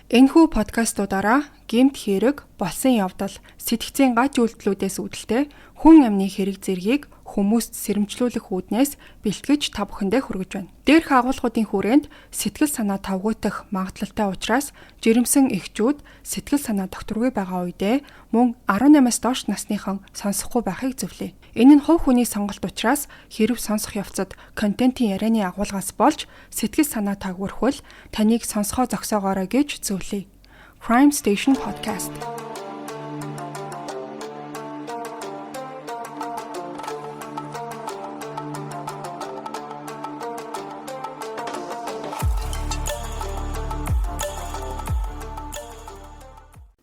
Энэхүү подкастуудаараа гэмт хэрэг, болсон явдал, сэтгцийн гач үйлдэлүүдээс үүдэлтэй хүн амны хэрэг зэргийг хүмүүст сэрэмжлүүлэх үүднээс бэлтгэж та бүхэндээ хүргэж байна. Дээрх агуулгуудын хүрээнд сэтгэл санаа тавгуутах магадлалтай учраас жирэмсэн эхчүүд сэтгэл санаа докторгүй байгаа үедээ мөн 18-аас доош насныхан сонсохгүй байхыг зөвлөе. Энэ нь хувь хүний сонголт учраас хэрв сонсох явцад контентын ярианы агуулгаас болж сэтгэл санаа тавгуурхвал таныг сонсохоо зогсоогоорой гэж зөвлөе. Crime Station Podcast.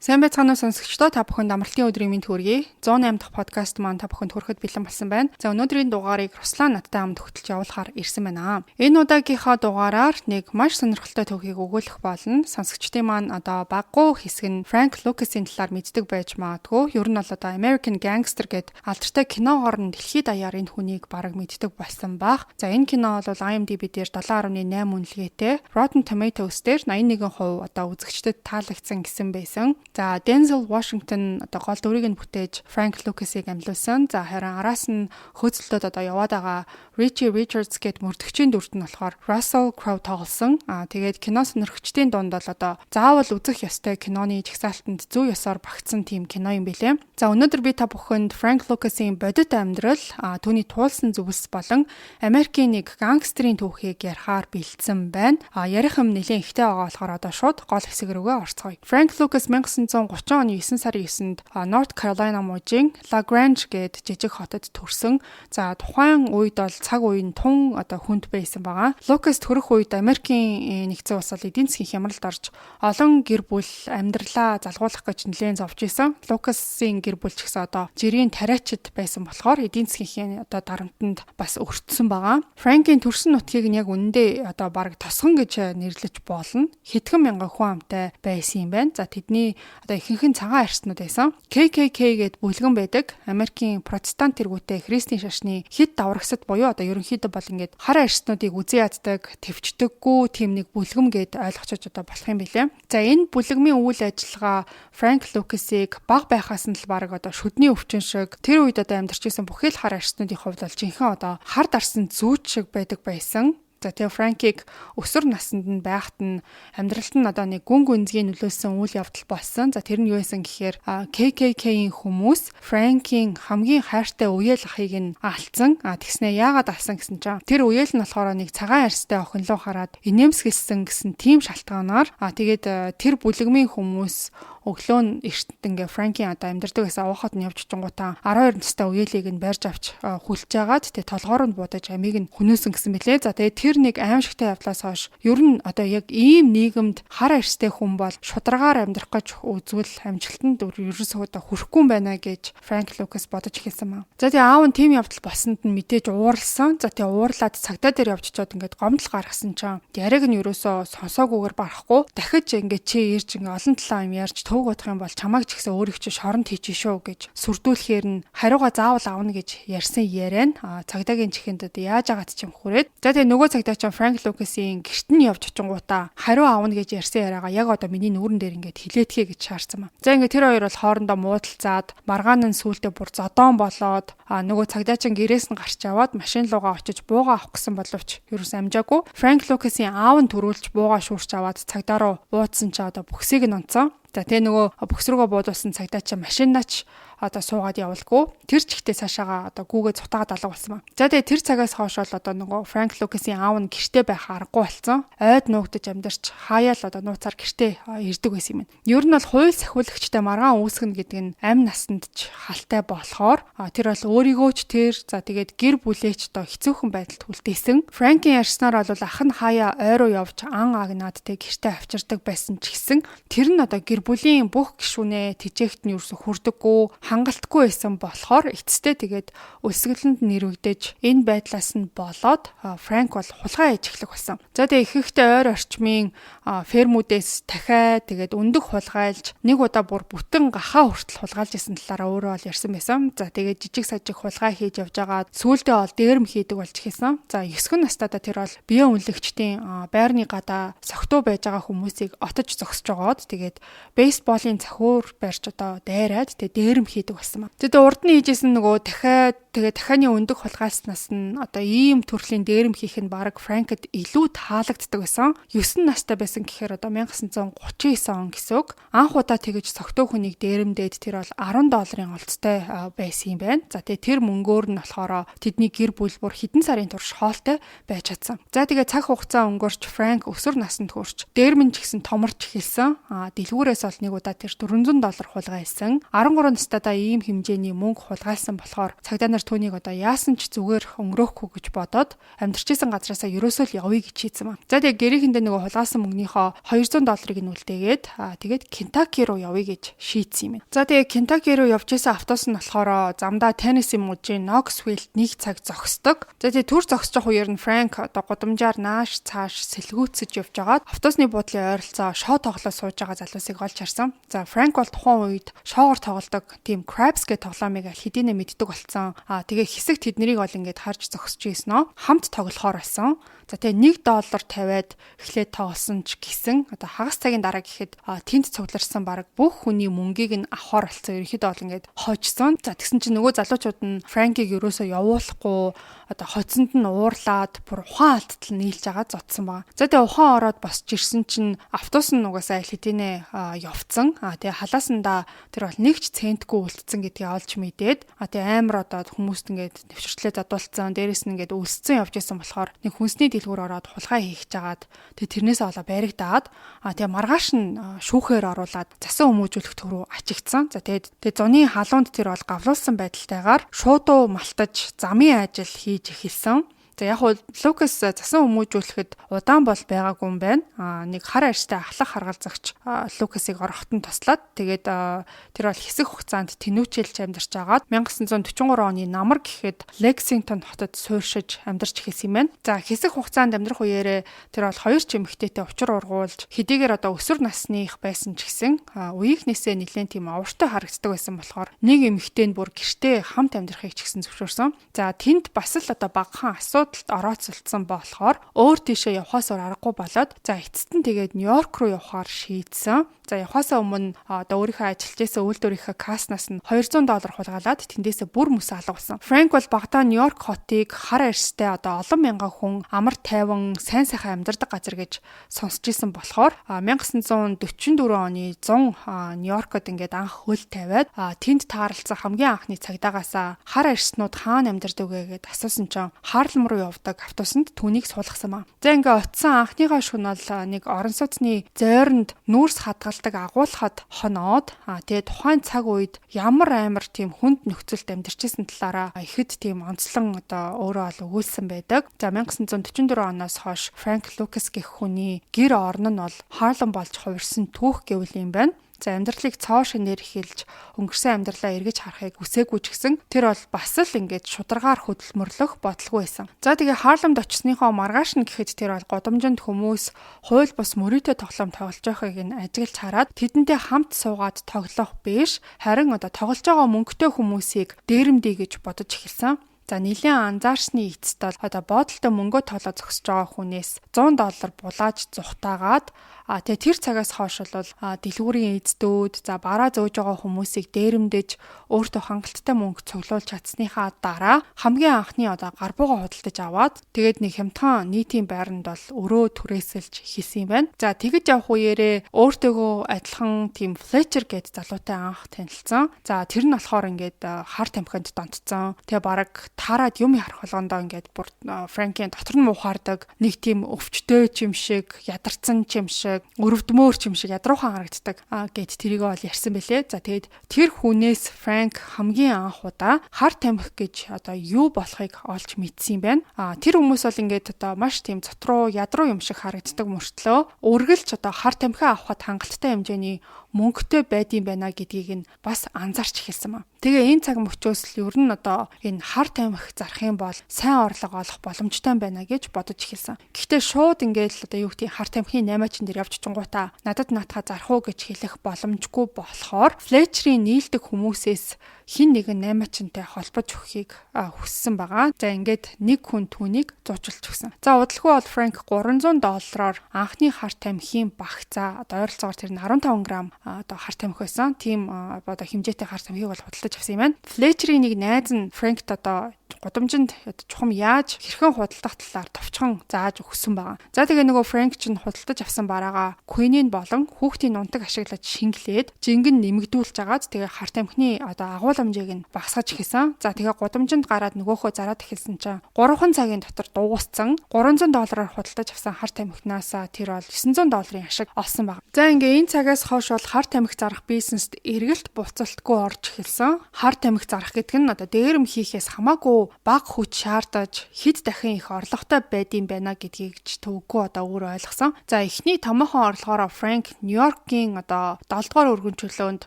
Сайн байцгаана уу сонсогчдоо, та бүхэнд амралтын өдрийн мэнд хүргэе. 108 дахь подкаст маань та бүхэнд хүрэхэд бэлэн болсон байна. За, өнөөдрийн дугаарыг Руслан надтай хамт хөтөлж явуулахаар ирсэн байна. Энэ удаагийнхаа дугаараар нэг маш сонирхолтой түүхийг өгүүлэх болно. Сонсогчдын маань одоо баггүй хэсэг нь Франк Лукасын талаар мэддэг байж магадгүй. Ер нь бол одоо American Gangster гэд алдартай киногоор нь дэлхийд даяар энэ хүнийг бараг мэддэг болсон байх. За, энэ кино бол IMDb дээр 7.8 үнэлгээтэй, Rotten Tomatoes дээр 81% одоо үзэгчдэд таалагдсан гэсэн байсан. За, Дензел Вашингтон одоо гол дүрийг нь бүтээж Франк Лукасыг амьлуулсан. За, харин араас нь хөөцөлтөд одоо яваад байгаа Richie Richards гэд мөрдөгчийн дүрт нь болохоор Russell Crowe тоглосон. Тэгээд кино сонирхчдын дунд бол одоо заавал үзэх ёстой киноны жагсаалтанд зүй ёсоор багтсан тийм кино юм билээ. За, өнөөдөр би та бүхэнд Франк Лукасын бодит амьдрал, түүний туулсан зүвс болон Америкийн нэг гангстерийн түүхийг ярихаар бэлдсэн байна. Ярих юм нэлээд ихтэй байгаа болохоор одоо шууд гол хэсэг рүүгээ орцгоё. Франк Лукас 1930 оны 9 сарын 9-нд North Carolina мужийн LaGrange гээд жижиг хотод төрсөн. За, тухайн үед бол цаг үе нь тун одоо хүнд байсан байгаа. Лукас төрөх үед Америкийн нэгдсэн улс бол эдийн засгийн хямралд орж олон гэр бүл амьдралаа залгуулах гэж нэлээд зовж исэн. Лукасын гэр бүл ч гэсэн одоо жирийн тариачид байсан болохоор эдийн засгийн одоо дарамтанд бас өртсөн байгаа. Франкийн төрсөн нутгийг нь яг үнэндээ одоо бараг тосгон гэж нэрлэж болно. Хэдхэн мянган хүн амтай байсан юм байна. За, тэдний одоо ихэнх нь цагаан арьснууд байсан. KKK гээд бүлгэн байдаг. Америкийн протестант тэргүүтэй христийн шашны хэд даврагсад буюу одоо ерөнхийдөө бол ингээд хар арьснуудыг үзэн яддаг, төвчдөггүй тийм нэг бүлгэм гээд ойлгочож одоо болох юм билээ. За, энэ бүлгэмийн үйл ажиллагаа Франк Лукасыг баг байхаас нь л бараг одоо шүдний өвчин шиг тэр үед одоо амьдарч исэн бүхий л хар арьснуудын хувьд бол жинхэнэ одоо хар дарсан зүйч шиг байдаг байсан. За, тэгээ Франкийг өсвөр наснд нь байхад нь амьдралд нь одоо нэг гүн гүнзгий нөлөөлсөн үйл явдал болсон. За, тэр нь юу байсан гэхээр KKK-ийн хүмүүс Франкийн хамгийн хайртай үеэл ахыг нь алдсан. Тэгснээ яагаад алсан гэсэн чинь тэр үеэл нь болохоор нэг цагаан арьстай охин руу хараад инээмсэглэсэн гэсэн тийм шалтгаанаар тэгээд тэр бүлэгмийн хүмүүс өглөө нь эрт ингээ Франкийн одоо амьдардаг байсан уухад нь явж очингуудаа 12 настай үеэлийг нь барьж авч хүлж агаад тэгээ толгоор нь буудаж амийг нь хөнөөсөн гэсэн мэлээ. За, тэгээ тэр нэг аимшигтай явдлаас хойш ер нь одоо яг ийм нийгэмд хар арьстай хүн бол шударгаар амьдрах гэж үзвэл амжилтанд ерөөсөө одоо хүрэхгүй юм байна гэж Франк Лукас бодож эхэлсэн маа. За, тэгээ аав нь тийм явдал болсонд нь мэдээж уурлсан. За, тэгээ уурлаад цагдаа дээр явж очиод ингээд гомдол гаргасан чинь яриаг нь ерөөсөө сонсоогүйгээр барахгүй дахиж ингээд чи ирж ингээд олон талаа юм ярьж төвөг бодох юм бол чамайг ч гэсэн өөрийг чи шоронд хийчих шүү гэж сүрдүүлэхээр нь хариугаа заавал авна гэж ярьсан яриа нь цагдаагийн чихэнд одоо яаж агаад ч юм хүрээд. За, тэгээ нөгөө цагдаа чинь Франк Лукасын гэрт нь явж очингуудаа хариу авна гэж ярьсан яриагаа яг одоо миний нүүрэн дээр ингээд хилээдхий гэж шаарсан ба. За, ингээд тэр хоёр бол хоорондоо муудалцаад маргаан нь сүүлдээ бүр зодоон болоод нөгөө цагдаа чинь гэрээс нь гарч аваад машин руугаа очиж буугаа авах гэсэн боловч ерөөс амжаагүй. Франк Лукасын аав нь төрүүлж буугаа шүүрч аваад цагдаа руу буудсан чи одоо бүхсийг нь унтсан. За, тэгээ нөгөө бүхс рүүгээ буудуулсан цагдаа чи машинаач одоо суугаад явалгүй. Тэр чигтээ цаашаага одоо гүүгээ цутаагаад алга болсон ба. За, тэгээ тэр цагаас хойш бол одоо нөгөө Франк Лукасын аав нь гэрте байх аргагүй болсон. Ойд нуугдаж амьдарч хаяал одоо нууцаар гэрте ирдэг байсан юм байна. Ер нь бол хууль сахиулагчтай маргаан үүсгэнэ гэдэг нь амь насанд ч халтай болохоор тэр бол өөрийгөө ч тэр за тэгээд гэр бүлээ ч одоо хэцүүхэн байдалд үлдээсэн. Франкийн ярьснаар бол ах нь хаяа ой руу явж ан агнаад тэг гэрте авчирдаг байсан ч гэсэн тэр нь одоо гэр бүлийн бүх гишүүнээ тэжээгт нь ерөөсө хүрдэггүй. Хангалтгүй байсан болохоор эцэстээ тэгээд өлсгөлөнд нэрвэгдэж, энэ байдлаас нь болоод Франк бол хулгай хийж эхлэх болсон. За, тэгээ ихэнхдээ ойр орчмын фермүүдээс дахиад тэгээд өндөг хулгайлж, нэг удаа бүр бүтэн гахаа хүртэл хулгайлж исэн талаараа өөрөө бол ярьсан байсан. За, тэгээд жижиг сажиг хулгай хийж явж байгаа, сүүлдээ бол дээрэм хийдэг болж эхэлсэн. За, 9 настайдаа тэр бол биеэ үнэлэгчдийн байрны гадаа согтуу байж байгаа хүмүүсийг отож зогсож байгаад, тэгээд бейсболын цохиур барьж одоо дайраад, тэгээд дээрэм хийдэг болсон ба. Тэгээд урд нь хийжсэн нөгөө дахиад тэгээд дахианы өндөг хулгайлснаас нь одоо ийм төрлийн дээрэм хийх нь бараг Франкд илүү таалагддаг байсан. 9 настай байсан гэхээр одоо 1939 он гэсэн үг. Анх удаа тэгэж согтуу хүнийг дээрэмдээд тэр бол 10 долларын олзтой байсан юм байна. За, тэгээ тэр мөнгөөр нь болохоор тэдний гэр бүл бүр хэдэн сарын турш хоолтой байж чадсан. За, тэгээ цаг хугацаа өнгөрч, Франк өсвөр наснд хүрч, дээрмэн ч гэсэн томорч эхэлсэн. Дэлгүүрээс бол нэг удаа тэр 400 доллар хулгайлсан. 13 настайдаа ийм хэмжээний мөнгө хулгайлсан болохоор цагдаа нар түүнийг одоо яасан ч зүгээр өнгөрөөхгүй гэж бодоод, амьдарч исэн газраасаа ерөөсөө л явъя гэж шийдсэн ба. За, тэгээ гэрээхэндээ нөгөө хулгайлсан мөнгөнийхөө 200 долларыг нь үлдээгээд, тэгээд Кентаки руу явъя гэж шийдсэн юм. За, тэгээ Кентаки руу явж исэн автобус нь болохоор замдаа Теннесси мужийн Ноксвиллд нэг цаг зогсдог. За, тэгээ түр зогсож байгаа үеэр нь Франк одоо гудамжаар нааш цааш сэлгүүцэж явж байгаад автобусны буудлын ойролцоо шоо тоглоо сууж байгаа залуусыг олж харсан. За, Франк бол тухайн үед шоогоор тоглодог тийм craps гэх тоглоомыг аль хэдийнэ мэддэг болсон. Тэгээ хэсэг тэднийг бол ингээд харж зогсож ийсэн нөө. Хамт тоглохоор болсон. За, тэгээ 1 доллар тавиад эхлээд тоглосон ч гэсэн одоо хагас цагийн дараа гэхэд тэнд цугларсан бараг бүх хүний мөнгийг нь авахар болсон. Ерөнхийдөө бол ингээд хожсон. За, тэгсэн чинь нөгөө залуучууд нь Франкийг ерөөсөө явуулахгүй, одоо хоцонд нь уурлаад, бүр ухаан алдтал нийлж байгаа зодсон байгаа. За, тэгээ ухаан ороод босч ирсэн чинь автобус нь угаасаа аль хэдийнэ явцсан. Тэгээ халаасандаа тэр бол нэг ч центгүй үлдсэн гэдгийг олж мэдээд, тэгээ амар одоо хүмүүст ингээд нэвширтлээ задуулсан. Дээрэс нь ингээд өлсцэн явж исэн болохоор нэг хүнсний дэлгүүр ороод хулгай хийх жагаад, тэгээ тэрнээсээ олоо баригдаад, тэгээ маргааш нь шүүхээр оруулаад засан хүмүүжүүлэх төв рүү ачигдсан. За, тэгээд зуны халуунд тэр бол гавлуулсан байдалтайгаар шуудуу малтаж замын ажил хийж эхэлсэн. За, яг уу Лукас засан хүмүүжүүлэхэд удаан бол байгаагүй юм байна. Нэг хар арьстай ахлах харгалзагч Лукасыг ороход нь туслаад, тэгээд тэр бол хэсэг хугацаанд тэнүүчэлж амьдарч агаад 1943 оны намар гэхэд Лексингтон хотод сууршиж амьдарч эхэлсэн юм байна. За, хэсэг хугацаанд амьдрах үеэрээ тэр бол хоёр ч эмэгтэйтэй учир ургуулж, хэдийгээр одоо өсвөр насных байсан ч гэсэн үеийнхнээсээ нэлээд тийм овортой харагддаг байсан болохоор нэг эмэгтэй нь бүр гэртээ хамт амьдрахыг ч гэсэн зөвшөөрсөн. За, тэнд бас л одоо багахан асуудалд орооцолдсон болохоор өөр тийшээ явхаас өөр аргагүй болоод, за, эцэст нь тэгээд Нью-Йорк руу явахаар шийдсэн. За, явхаасаа өмнө одоо өөрийнхөө ажиллаж байсан үйлдвэрийнхээ каснаас нь 200 доллар хулгайлаад тэндээсээ бүр мөс алга болсон. Франк бол багадаа Нью-Йорк хотыг хар арьстай одоо олон мянган хүн амар тайван, сайн сайхан амьдардаг газар гэж сонсч исэн болохоор 1944 оны 100 Нью-Йоркод ингээд анх хөл тавиад, тэнд тааралцсан хамгийн анхны цагдаагаасаа хар арьснууд хаана амьдардаг вэ гэдээ асуусан чинь Харлем руу явдаг автобусанд түүнийг суулгасан ба. За, ингээ очисон анхныхаа шөнө бол нэг орон сууцны зойронд нүүрс хадгалдаг агуулхад хоноод, тэгээ тухайн цаг үед ямар амар тийм хүнд нөхцөлд амьдарч исэн талаараа ихэд тийм онцлон одоо өөрөө ол өгүүлсэн байдаг. За, 1944 оноос хойш Франк Лукас гэх хүний гэр орон нь бол Харлем болж хувирсан түүх гэвэл юм байна. За, амьдралыг цоо шинээр эхэлж, өнгөрсөн амьдралаа эргэж харахыг хүсээгүй ч гэсэн тэр бол бас л ингээд шударгаар хөдөлмөрлөх бодлого байсан. За, тэгээ Харлемд очсныхоо маргааш нь гэхэд тэр бол гудамжинд хүмүүс хууль бус мөрийтэй тоглоом тоглож байхыг нь ажиглаж хараад, тэдэнтэй хамт суугаад тоглох биш, харин одоо тоглож байгаа мөнгөтэй хүмүүсийг дээрэмдий гэж бодож эхэлсэн. За, нэлийн анзаарсны эцэст бол одоо боодолтой мөнгөө тоолоо зогсож байгаа хүнээс 100 доллар булааж зугтаагаад, тэгээ тэр цагаас хойш бол дэлгүүрийн эздүүд, за, бараа зөөж байгаа хүмүүсийг дээрэмдэж, өөртөө хангалттай мөнгө цуглуулж чадсныхаа дараа хамгийн анхны одоо гар буугаа худалдаж аваад, тэгээд нэг хямдхан нийтийн байранд бол өрөө түрээсэлж эхэлсэн юм байна. За, тэгэж явах үеэрээ өөртөөгөө адилхан тийм Fletcher гээд залуутай анх танилцсан. За, тэр нь болохоор ингээд хар тамхинд донтцсон. Тэгээ бараг таарад юм ярих болгондоо ингээд бүр Франкийн дотор нь муухаардаг нэг тийм өвчтөй ч юм шиг, ядарсан ч юм шиг, өрөвдмөөр ч юм шиг ядруухан харагддаг гэд тэрийг бол ярьсан бэлээ. За, тэгээд тэр хүнээс Франк хамгийн анх удаа хар тамхи гэж одоо юу болохыг олж мэдсэн юм байна. Тэр хүмүүс бол ингээд одоо маш тийм цотруу, ядруу юм шиг харагддаг мөртлөө үргэлж одоо хар тамхи авахад хангалттай хэмжээний мөнгөтэй байдсан байна гэдгийг нь бас анзаарч эхэлсэн ба. Тэгээ энэ цаг мөчөөс л ер нь одоо энэ хар тамхи зарах юм бол сайн орлого олох боломжтой байна гэж бодож эхэлсэн. Гэхдээ шууд ингээл одоо юу гэдгийг хар тамхины наймаачин дээр явж чингуудаа надад наатаха зарах уу гэж хэлэх боломжгүй болохоор Fletcher-ийн нийлдэг хүмүүсээс хэн нэгэн наймаачинтай холбож өгөхийг хүссэн байгаа. За, ингээд нэг хүн түүнийг зуучилж өгсөн. За, удалгүй бол Frank 300 доллараар анхны хар тамхины багцаа, одоо ойролцоогоор тэр нь 15 грамм одоо хар тамхи байсан. Тийм одоо хэмжээтэй хар тамхиг бол худалдаж авсан юм байна. Fletcher-ийн нэг найз нь Frank-т одоо гудамжинд чухам яаж хэрхэн худалдах талаар товчхон зааж өгсөн байгаа. За, тэгээ нөгөө Фрэнк чинь худалдаж авсан бараагаа Quinine болон хүүхдийн нунтаг ашиглаж шингэлээд, жингэн нэмэгдүүлж агаад, тэгээ хар тамхины одоо агуулмжийг нь багасгаж эхэлсэн. За, тэгээ гудамжинд гараад нөгөөхөө зараад эхэлсэн чинь 3 цагийн дотор дууссан. 300 доллараар худалдаж авсан хар тамхинаасаа тэр бол 900 долларын ашиг олсон байна. За, ингээ энэ цагаас хойш бол хар тамхи зарах бизнест эргэлт буцалтгүй орж эхэлсэн. Хар тамхи зарах гэдэг нь одоо дээрэм хийхээс хамаагүй бага хүч шаардаж, хэд дахин их орлоготой байдсан байна гэдгийг ч төвөггүй одоо өөрөө ойлгосон. За, эхний томоохон орлогоороо Фрэнк Нью-Йоркийн одоо 7 дугаар өргөн чөлөөнд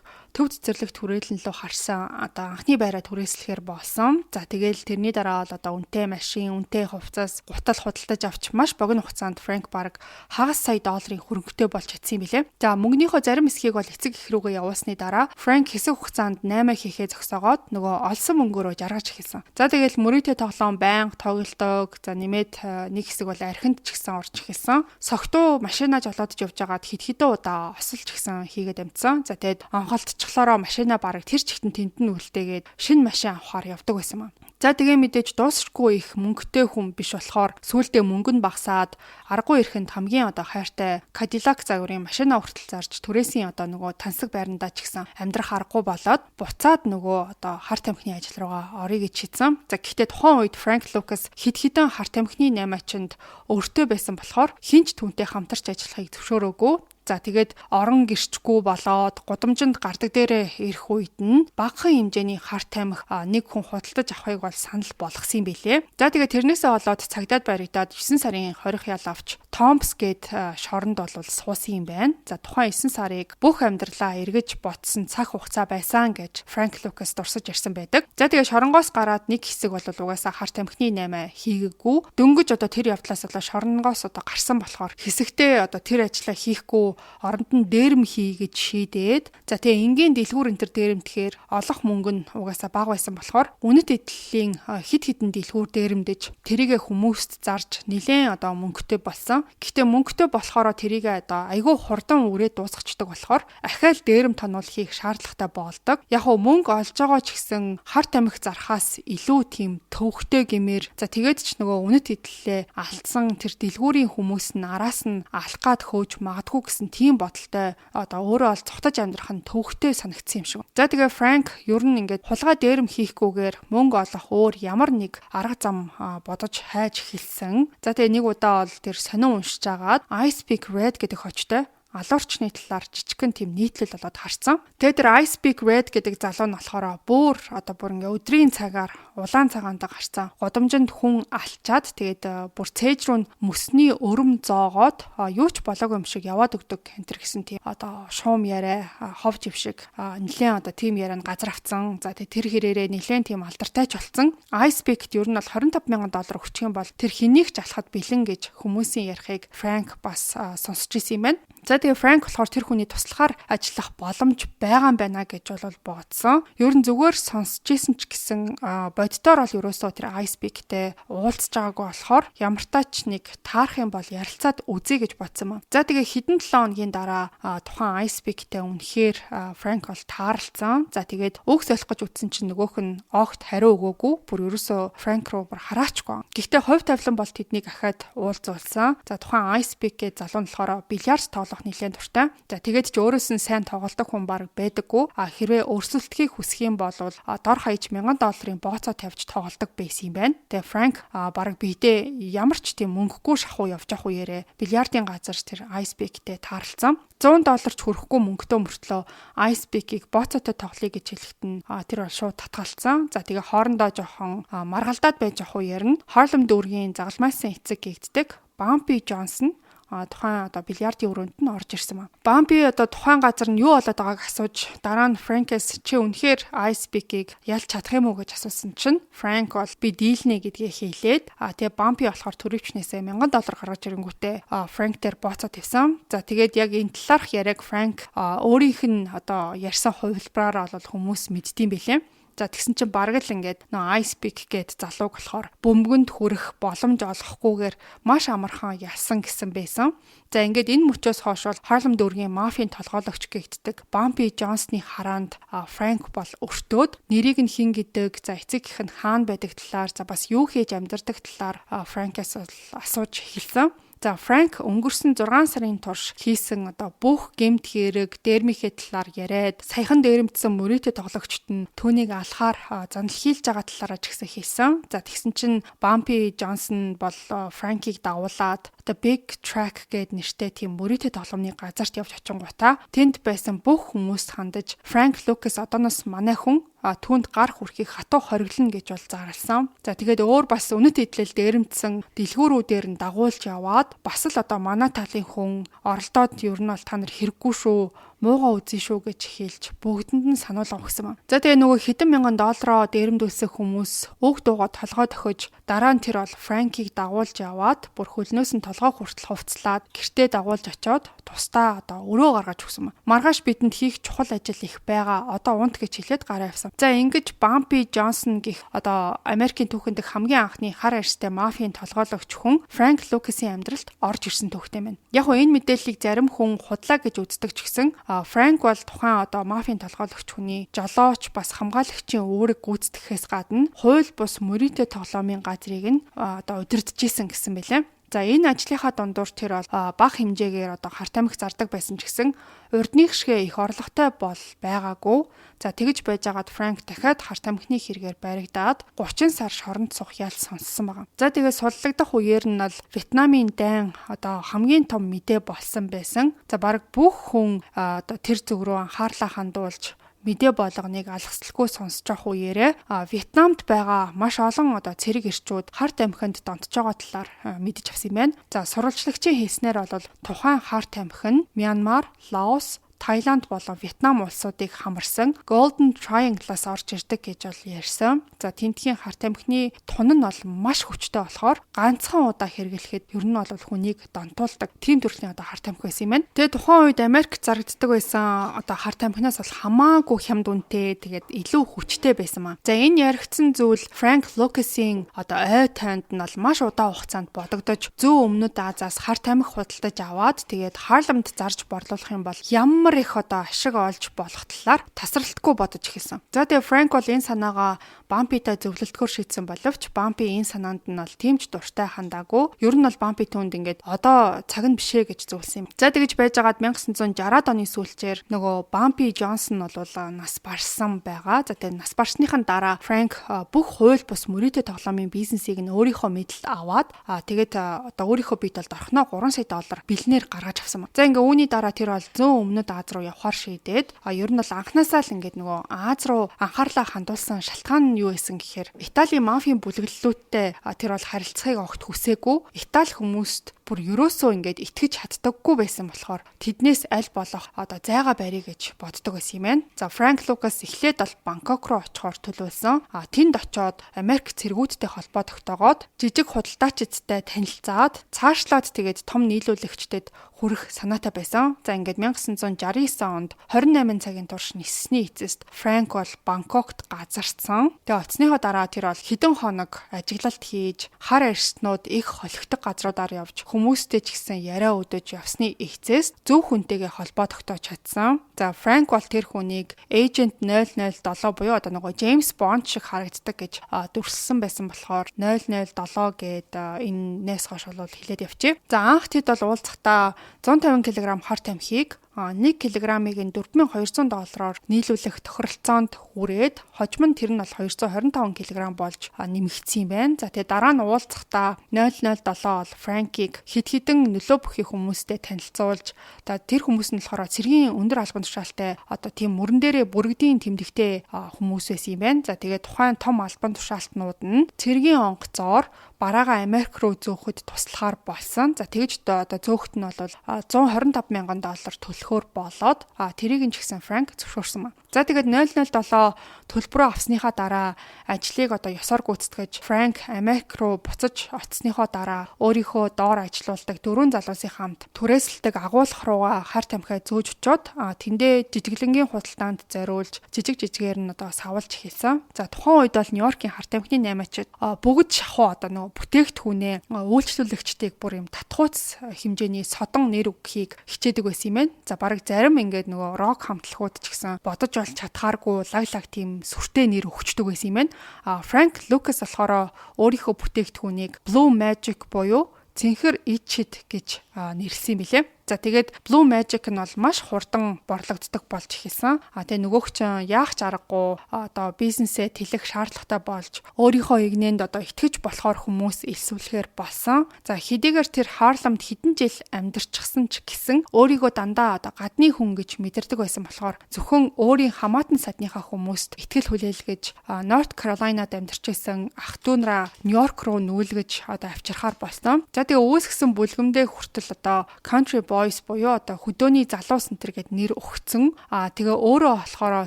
төв цэцэрлэг түрээлэн лүү харсан одоо анхны байраа түрээслэхээр болсон. За, тэгэл тэрний дараа бол одоо үнэтэй машин, үнэтэй хувцас, гутал худалдаж авч маш богино хугацаанд Фрэнк бараг хагас сая долларын хөрөнгөтэй болж чадсан юм билээ. За, мөнгөнийхөө зарим хэсгийг бол эцэг эх рүүгээ явуулсны дараа Фрэнк хэсэг хугацаанд 8 хийхээ зогсоогоод нөгөө олсон мөнгөөрөө жаргаж эхэлсэн. За, тэгэл мөрийтэй тоглоом байнга тоглодог. За, нэмээд нэг хэсэг бол архинд ч гэсэн орж эхэлсэн. Согтуу машинаа жолоодож явж байгаад хэд хэдэн удаа осолж гисэн хийгээд амжсан. За, тэгээд онхолтчихлоороо машина бараг тэр чигтэн тэнд нь үлдээгээд шинэ машин авахар явдаг байсан юм. За, тэгээ мэдээж дуусахгүй их мөнгөтэй хүн биш болохоор сүүлдээ мөнгө нь багасаад, аргагүй ирэхэнд хамгийн одоо хайртай Cadillac загварын машина хүртэл зарж, түрээсийн одоо нөгөө тансаг байрандаа ч гэсэн амьдрах аргагүй болоод буцаад нөгөө одоо хар тамхины ажил руугаа орё гэж шийдсэн. За, гэхдээ тухайн үед Frank Lucas хэд хэдэн хар тамхины наймаачинд өртөө байсан болохоор хэн ч түүнтэй хамтарч ажиллахыг зөвшөөрөөгүй. За, тэгээд орон гэрчгүй болоод гудамжинд гардаг дээрээ ирэх үед нь багахан хэмжээний хар тамхи нэг хүн худалдаж авахыг бол санал болгосон юм билээ. За, тэгээд тэрнээсээ болоод цагдаад баригдаад 9 сарын хорих ял авч Томпс гээд шоронд бол суусан юм байна. За, тухайн 9 сарыг бүх амьдралаа эргэж ботсон цаг хугацаа байсан гэж Франк Лукас дурсаж ярьсан байдаг. За, тэгээд шоронгоос гараад нэг хэсэг бол угаасаа хар тамхины 8 хийгээгүй. Дөнгөж одоо тэр явдлаас болоо шоронгоос одоо гарсан болохоор хэсэгтээ одоо тэр ажлаа хийхгүй, оронд нь дээрэм хий гэж шийдээд, за, тэгээ энгийн дэлгүүр энэ төр дээрэмдэхээр олох мөнгө нь угаасаа бага байсан болохоор үнэт эдлийн хэд хэдэн дэлгүүр дээрэмдэж, тэрийгэ хүмүүст зарж нилээн одоо мөнгөтэй болсон. Гэхдээ мөнгөтэй болохоро тэрийгэ одоо айгүй хурдан үрээд дуусгачдаг болохоор ахаал дээрэм тонол хийх шаардлагатай болдог. Яг уу мөнгө олж байгаа ч гэсэн хар тамхи зархаас илүү тийм төвөгтэй гэмээр, за, тэгээд ч нөгөө үнэт эдлэлээ алдсан тэр дэлгүүрийн хүмүүс нь араас нь алах гад хөөж магадгүй гэсэн тийм бодолтой одоо өөрөө бол цухтаж амьдрах нь төвөгтэй санагдсан юм шиг. За, тэгээ Франк ер нь ингээд хулгай дээрэм хийхгүйгээр мөнгө олох өөр ямар нэг арга зам бодож хайж эхэлсэн. За, тэгээ нэг удаа бол тэр сонин уншиж агаад Ice Peak Red гэдэг хочтой алуурчны талаар жижигхэн тийм нийтлэл болоод харсан. Тэгээд тэр Ice Peak Red гэдэг залуу нь болохоор бүр одоо бүр ингээ өдрийн цагаар улаан цагаантай гарцсан. Гудамжинд хүн алчаад, тэгээд бүр цээж рүү мөсний өрөм зоогоод юу ч болоогүй юм шиг яваад өгдөг энэ төр гэсэн тийм одоо шуум яриа, хов жившиг нэлээд одоо тийм яриа нь газар авцсан. За, тэгээд тэр хэрээрээ нэлээд тийм алдартай ч болцсон. Ice Peak-т ер нь бол 25 мянган доллар өгчих юм бол тэр хэнийг ч алхахад бэлэн гэж хүмүүсийн ярихыг Франк бас сонсч ирсэн юм байна. За, тэгээ Франк болохоор тэр хүний туслахаар ажиллах боломж байгаа юм байна гэж бол бодсон. Ер нь зүгээр сонсч исэн ч гэсэн боддоор бол ерөөсөө тэр Ice Peak-тэй уулзж байгаагүй болохоор ямар ч нэг таарах юм бол ярилцаад үзье гэж бодсон юм. За, тэгээ хэдэн 7 хоногийн дараа тухайн Ice Peak-тэй үнэхээр Франк бол тааралцсан. За, тэгээд үг солих гэж үтсэн чинь нөгөөх нь огт хариу өгөөгүй. Бүр ерөөсөө Франк руу бүр хараачгүй. Гэхдээ хувь тавилан бол тэднийг ахаад уулзуулсан. За, тухайн Ice Peak гэж залуу нь болохоор бильярд тоглох нэлээд дуртай. За, тэгээд ч өөрөөс нь сайн тоглодог хүн баг байдаггүй. А хэрвээ өрсөлдөхийг хүсэх юм бол дор хаяж 1000 долларын бооцоо тавьж тоглодог байсан юм байна. Тэгээ Франк бараг биедээ ямар ч тийм мөнгөгүй шахуу явж явах үеэрээ бильярдын газар тэр Ice Peak-тэй тааралцсан. 100 доллар ч хүрэхгүй мөнгөтэй мөртлөө Ice Peak-ийг бооцоотой тоглоё гэж хэлэхэд нь тэр бол шууд татгалцсан. За, тэгээ хоорондоо жоохон маргалдаад байж явах үеэр нь Харлем дүүргийн загалмайсан эцэг гэгддэг Бампи Джонсон Тухайн одоо бильярдын өрөөнд нь орж ирсэн ба. Бампи одоо тухайн газар нь юу болоод байгааг асууж, дараа нь Франкээс чи үнэхээр Ice Pick-ийг ялж чадах юм уу гэж асуусан чинь Франк бол би дийлнэ гэдгээ хэлээд, тэгээ Бампи болохоор төрөвчнээсээ $1000 гаргаж ирэнгүүтээ Франк дээр бооцоо тавьсан. За, тэгээд яг энэ талаарх яриаг Франк өөрийнх нь одоо ярьсан хувилбараар бол хүмүүс мэддэм билээ. За, тэгсэн чинь бараг л ингээд нөө Ice Pick гээд залууг болохоор бөмбөгөнд хүрэх боломж олгохгүйгээр маш амархан ялсан гэсэн байсан. За, ингээд энэ мөчөөс хойш бол Харлем дүүргийн мафийн толгойлогч гэгддэг Бампи Джонсны хараанд Франк бол өртөөд, нэрийг нь хэн гэдэг, за эцэг эх нь хаана байдаг талаар, за бас юу хийж амьдардаг талаар Франкаас асууж эхэлсэн. За, Франк өнгөрсөн 6 сарын турш хийсэн одоо бүх гэмт хэрэг, дээрмийнхээ талаар яриад, саяхан дээрэмдсэн мөрийтэй тоглогчд нь түүнийг алахаар занлахийлж байгаа талаараа ч гэсэн хэлсэн. За, тэгсэн чинь Бампи Джонсон бол Франкийг дагуулад одоо Big Track гээд нэртэй тийм мөрийтэй тоглоомны газарт явж очингуутаа тэнд байсан бүх хүмүүст хандаж, "Франк Лукас одооноос манай хүн, түүнд гар хүрэхийг хатуу хориглоно" гэж бол зарласан. За, тэгээд өөр бас үнэт эдлэл дээрэмдсэн дэлгүүрүүдээр нь дагуулж яваад, бас л одоо манай талын хүн оролдоод ер нь бол та нар хэрэггүй шүү, муугаа үзье шүү гэж хэлж бүгдэнд нь сануулга өгсөн юм. За, тэгээ нөгөө хэдэн мянган доллароо дээрэмдүүлсэн хүмүүс өг дуугаа толгой дохиж, дараа нь тэр бол Франкийг дагуулж яваад бүр хөлнөөс нь толгой хүртэл хувцлаад гэртээ дагуулж очиод тусдаа одоо өрөө гаргаж өгсөн юм. Маргааш бидэнд хийх чухал ажил их байгаа. Одоо унт гэж хэлээд гараа явсан. За, ингэж Бампи Джонсон гэх одоо Америкийн түүхэн дэх хамгийн анхны хар арьстай мафийн толгойлогч хүн Франк Лукасын амьдралд орж ирсэн түүхтэй байна. Яг нь энэ мэдээллийг зарим хүн худлаа гэж үздэг ч гэсэн Франк бол тухайн одоо мафийн толгойлогч хүний жолооч, бас хамгаалагчийн үүрэг гүйцэтгэхээс гадна хууль бус мөрийтэй тоглоомын газрыг нь одоо удирдах гэсэн байлээ. За, энэ ажлынхаа дундуур тэр бол бага хэмжээгээр одоо хар тамхи зардаг байсан ч гэсэн урдных шигээ их орлоготой бол байгаагүй. За, тэгж байжгаад Франк дахиад хар тамхины хэрэгээр баригдаад 30 сар шоронд суух ялц сонссон байгаа. За, тэгээд суллагдах үеэр нь бол Вьетнамын дайн одоо хамгийн том мэдээ болсон байсан. За, бараг бүх хүн одоо тэр зүг рүү анхаарлаа хандуулж, мэдээ болгоныг алгасалгүй сонсож явах үеэрээ Вьетнамд байгаа маш олон одоо цэрэг эрчүүд хар тамхинд донтож байгаа талаар мэдэж авсан юм байна. За, сурвалжлагчийн хэлснээр бол тухайн хар тамхи нь Мянмар, Лаос, Таиланд болон Вьетнам улсуудыг хамарсан Golden Triangle-аас орж ирдэг гэж бол ярьсан. За, тэндхийн хар тамхины тун нь бол маш хүчтэй болохоор ганцхан удаа хэрэглэхэд ер нь бол хүнийг донтуулдаг. Тийм төрлийн одоо хар тамхи байсан юм байна. Тэгээ тухайн үед Америк зарагддаг байсан одоо хар тамхинаас бол хамаагүй хямд үнэтэй, тэгээд илүү хүчтэй байсан маа. За, энэ яригдсан зүйл Франк Лукасын одоо ой тойнд нь бол маш удаан хугацаанд бодогдож, зүүн өмнөд Азиас хар тамхи худалдаж аваад, тэгээд Харлемд зарж борлуулах юм бол ямар их одоо ашиг олж болох талаар тасралтгүй бодож эхэлсэн. За, тэгээ Франк бол энэ санаагаа Бампитай зөвлөлтөөр шийдсэн боловч Бампи энэ санаанд нь бол тийм ч дуртай хандаагүй. Ер нь бол Бампи түүнд ингээд одоо цаг нь бишээ гэж зөвлөсөн юм. За, тэгэж байжгаад 1960-ад оны сүүлчээр нөгөө Бампи Джонсон бол нас барсан байгаа. За, тэгээ нас барсныхан дараа Франк бүх хууль бус мөрийтэй тоглоомын бизнесийг нь өөрийнхөө мэдэлд аваад, тэгээд одоо өөрийнхөө бие талд орхиноо 3 сая доллар бэлнээр гаргаж авсан. За, ингээ үүний дараа тэр бол зүүн өмнөд Аз руу явахаар шийдээд, ер нь бол анханасаа л ингээд нөгөө Аз руу анхаарлаа хандуулсан шалтгаан нь юу байсан гэхээр Италийн мафийн бүлэглэлүүдтэй тэр бол харилцахыг огт хүсээгүй. Итали хүмүүст бүр ерөөсөө ингээд итгэж чаддаггүй байсан болохоор тэднээс аль болох одоо зайгаа барья гэж боддог байсан юм байна. За, Франк Лукас эхлээд бол Бангкок руу очихоор төлөвлөсөн. Тэнд очоод Америк цэргүүдтэй холбоо тогтоогоод, жижиг худалдаачидтай танилцаад, цаашлаад тэгээд том нийлүүлэгчдэд хүрэх санаатай байсан. За, ингээд 1969 онд 28 цагийн турш ниссэний эцэст Франк бол Бангкокт газарцсан. Тэгээ оцсныхоо дараа тэр бол хэдэн хоног ажиглалт хийж, хар арьснууд их холигдох газруудаар явж, хүмүүстэй ч гэсэн яриа өдөж явсны эцэст зөв хүнтэйгээ холбоо тогтоож чадсан. За, Франк бол тэр хүнийг Agent 007 буюу одоо нөгөө James Bond шиг харагддаг гэж дүрсэлсэн байсан болохоор 007 гээд энэ нээс хойш бол хэлээд явчих. За, анх тэд бол уулзахдаа 150 кг хар тамхиг 1 кг-ыг нь 4200 доллараар нийлүүлэх тохиролцоонд хүрээд хожим нь тэр нь бол 225 кг болж нэмэгдсэн юм байна. За, тэгээ дараа нь уулзахдаа 007 бол Франкийг хэд хэдэн нөлөө бүхий хүмүүстэй танилцуулж, одоо тэр хүмүүс нь болохоор цэргийн өндөр албан тушаалтай, одоо тийм мөрөн дээрээ бүрэгдийн тэмдэгтэй хүмүүс байсан юм байна. За, тэгээ тухайн том албан тушаалтнууд нь цэргийн онгоцоор бараагаа Америк руу зөөхөд туслахаар болсон. За, тэгж одоо зөөхт нь бол 125 мянган доллар төлөхөөр болоод тэрийг нь ч гэсэн Франк зөвшөөрсөн ба. За, тэгээд 007 төлбөрөө авсныхаа дараа ажлыг одоо ёсоор гүйцэтгэж Франк Америк руу буцаж очсныхоо дараа өөрийнхөө доор ажилуулдаг дөрвөн залуусын хамт түрээсэлдэг агуулгах руугаа хар тамхиа зөөж очоод тэндээ жижиглэнгийн худалдаанд зориулж жижиг жижигээр нь одоо савлж эхэлсэн. За, тухайн үед бол Нью-Йоркийн хар тамхины наймаачид бүгд шахуу одоо нөгөө бүтээгдэхүүнээ үйлчлүүлэгчдийг бүр юм татхууц хэмжээний содон нэр өгөхийг хичээдэг байсан юм байна. За, бараг зарим ингээд нөгөө рок хамтлагууд ч гэсэн бодож олж чадхааргүй лаг лаг тийм сүртэй нэр өгчдөг байсан юм байна. А Франк Лукас болохоор өөрийнхөө бүтээгдэхүүнийг Blue Magic буюу цэнхэр ичид гэж нэрлэсэн юм билээ. За, тэгээд Blue Magic нь бол маш хурдан борлогддог болж эхэлсэн. А тэгээ нөгөөх чинь яах ч аргагүй одоо бизнесээ тэлэх шаардлагатай болж өөрийнхөө эгнээнд одоо итгэж болохоор хүмүүс элсүүлэхээр болсон. За, хэдийгээр тэр Харлемд хэдэн жил амьдарчихсан ч гэсэн өөрийгөө дандаа одоо гадны хүн гэж мэдэрдэг байсан болохоор зөвхөн өөрийн хамаатан садныхаа хүмүүст итгэл хүлээлгэж North Carolina-д амьдарч байсан ах дүү нараа Нью-Йорк руу нүүлгэж одоо авчирхаар болсон. За, тэгээ үүсгэсэн бүлгэмдээ хүртэл одоо Country Boys буюу одоо хөдөөний залуус энэ төр гэд нэр өгцөн. Аа, тэгээ өөрөө болохоор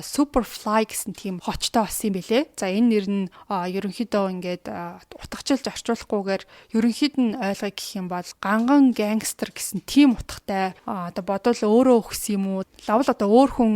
Superfly гэсэн тийм хочтой болсон юм бэлээ. За, энэ нэр нь ерөнхийдөө ингээд утгачлж орчуулахгүйгээр ерөнхийд нь ойлгоё гэх юм бол ганган гангстер гэсэн тийм утгатай. Одоо бодвол өөрөө өгсөн юм уу? Лавл одоо өөр хүн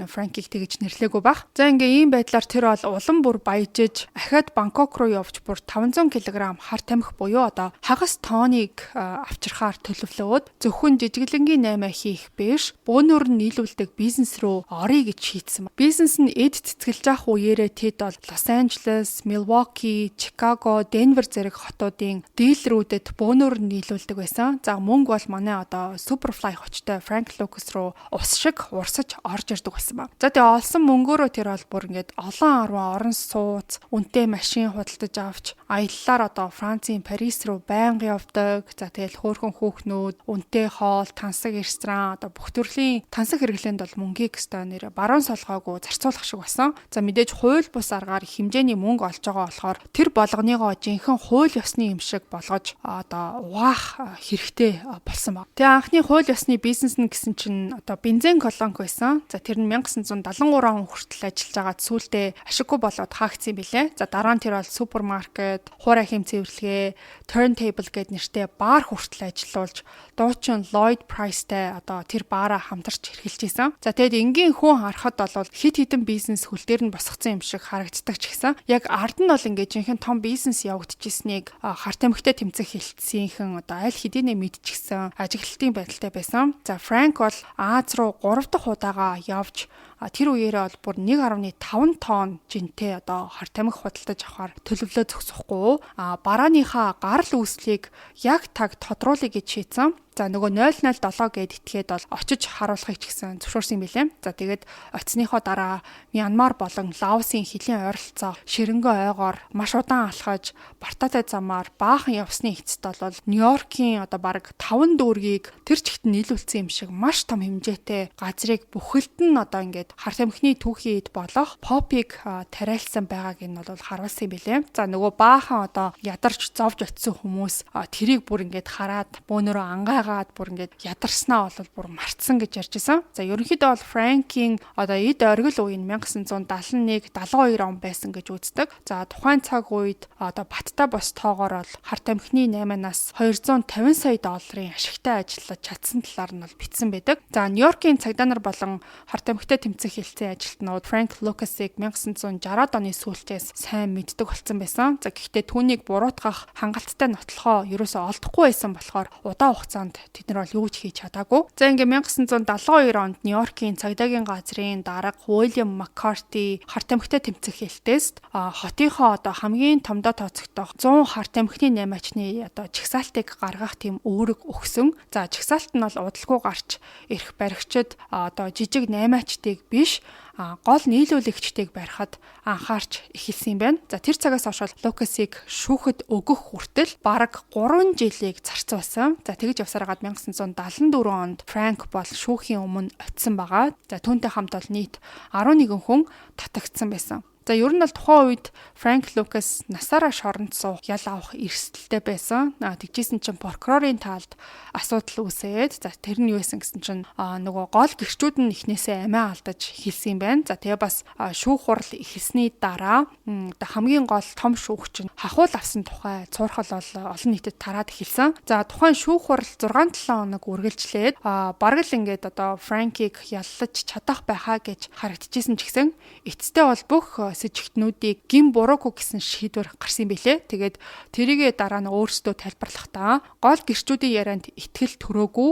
Франкийг тэгж нэрлээгүй бах. За, ингээ ийм байдлаар тэр бол улам бүр баяжиж ахиад Бангкок руу явж бүр 500 кг хар тамхи буюу одоо хагас тоныг авчирхаар төлөвлөөд зөвхөн жижиглэнгийн 8 хийх биш, бөөнөр нь нийлүүлдэг бизнес рүү оръё гэж шийдсэн. Бизнес нь эд цэцгэлж авах үеэрээ тэд бол Лос Анжелес, Милвоки, Чикаго, Денвер зэрэг хотуудын дилерүүдэд бөөнөр нь нийлүүлдэг байсан. За, мөнгө бол манай одоо Superfly хочтой Frank Lucas руу ус шиг урсаж орж ирдэг байсан ба. За, тэгээ олсон мөнгөөрөө тэр бол бүр ингээд олон арван орон сууц, үнэтэй машин худалдаж авч аяллаар одоо Францын Парис руу байнга явдаг. За, тэгэл хөөрхөн хүүхнүүд, үнэтэй хоол, тансаг ресторан, одоо бүх төрлийн тансаг хэрэглээнд бол мөнгийг өстой нэр баруун солгоогүй зарцуулах шиг болсон. За, мэдээж хууль бус аргаар хэмжээний мөнгө олж байгаа болохоор тэр болгоныгоо жинхэнэ хууль ёсны юм шиг болгож одоо угаах хэрэгтэй болсон баг. Тэгээ анхны хууль ёсны бизнес нь гэсэн чинь одоо бензин колонк байсан. За, тэр нь 1973 он хүртэл ажиллаж байгаад сүүлдээ ашиггүй болоод хаагдсан юм билээ. За, дараа нь тэр бол супермаркет, хуурай хэм цэвэрлэгээ, turntable гэд нэртэй бар хүртэл ажиллуулж дуучин Lloyd Price-тай одоо тэр баараа хамтарч эрхэлж исэн. За, тэгэд энгийн хүн харахад бол хит хитэн бизнес хөл дээр нь босгоцсон юм шиг харагддаг ч гэсэн яг ард нь бол ингээд жинхэнэ том бизнес явагдчихсэнийг хар тамхитай тэмцэх хэлтсийнхэн одоо аль хэдийнэ мэдчихсэн ажиглалтын байдалтай байсан. За, Франк бол Аз руу 3 дахь удаага явж тэр үеэрээ бол бүр 1.5 тонн жинтэй одоо хар тамхи худалдаж авахар төлөвлөө зогсохгүй, а барааныхаа гарал үүслийг яг таг тодруулъя гэж шийдсэн. За, нөгөө 007 гэд итгээд бол очиж харуулахыг ч гэсэн зөвшөөрсөн юм билээ. За, тэгээд очсныхоо дараа Мянмар болон Лаосын хөлийн ойролцоо ширэнгөө ойгоор маш удаан алхаж бартаатай замаар баахан явсны эцэст бол Нью-Йоркийн одоо бараг 5 дүүргийг тэр чигт нийлүүлсэн юм шиг маш том хэмжээтэй газрыг бүхэлд нь одоо ингээд хар тамхины түүхийн эд болох попыг тариалсан байгааг нь бол харуулсан юм билээ. За, нөгөө баахан одоо ядарч зовж очисон хүмүүс тэрийг бүр ингээд хараад бөөнөрөө ангайгаад бүр ингээд ядарснаа бол бүр мартсан гэж ярьж исэн. За, ерөнхийдөө бол Франкийн одоо эд оргил үе нь 1971 72 он байсан гэж үздэг. За, тухайн цаг үед одоо баттай бос тоогоор бол хар тамхины 8-наас 250 сая долларын ашигтай ажиллаж чадсан талаар нь бол бичсэн байдаг. За, Нью-Йоркийн цагдаа нар болон хар тамхитай тэмцэх хэлтсийн ажилтнууд Франк Лукасыг 1960-ад оны сүүлчээс сайн мэддэг болсон байсан. За, гэхдээ түүнийг буруутгах хангалттай нотлохоо ерөөсөө олдохгүй байсан болохоор удаан хугацаанд хооронд тэд нар бол юу ч хийж чадаагүй. За, ингээ 1972 онд Нью-Йоркийн цагдаагийн газрын дарга Уильям Маккарти хар тамхитай тэмцэх хэлтээс хотынхоо одоо хамгийн томдоо тооцогдох 100 хар тамхины наймаачны одоо чагсаалтыг гаргах тийм үүрэг өгсөн. За, чагсаалт нь бол удалгүй гарч эрх баригчид одоо жижиг наймаачдыг биш, гол нийлүүлэгчдийг барихад анхаарч эхэлсэн юм байна. За, тэр цагаас хойш Лукасыг шүүхэд өгөх хүртэл бараг 3 жилийг зарцуулсан. За, тэгж явсаар байгаад 1974 онд Франк бол шүүхийн өмнө очисон байгаа. За, түүнтэй хамт бол нийт 11 хүн татагдсан байсан. За, ер нь бол тухайн үед Франк Лукас насаараа шоронд суух, ял авах эрсдэлтэй байсан. Тэгжсэн чинь прокурорын талд асуудал үүсээд, за, тэр нь юу байсан гэсэн чинь нөгөө гол гэрчүүд нь эхнээсээ амиа алдаж хэлсэн юм байна. За, тэгээ бас шүүх хурал эхэлсний дараа одоо хамгийн гол том шүүгч нь хахуул авсан тухай цуурхал бол олон нийтэд тараад эхэлсэн. За, тухайн шүүх хурал 6 7 хоног үргэлжлээд бараг л ингээд одоо Франкийг яллаж чадах байхаа гэж харагдчихсэн ч гэсэн эцэстээ бол бүх сэжигтнүүдийг гэм буруугүй гэсэн шийдвэр гарсан юм билэ. Тэгээд тэрийгээ дараа нь өөрсдөө тайлбарлахдаа гол гэрчүүдийн ярианд итгэл төрөөгүй,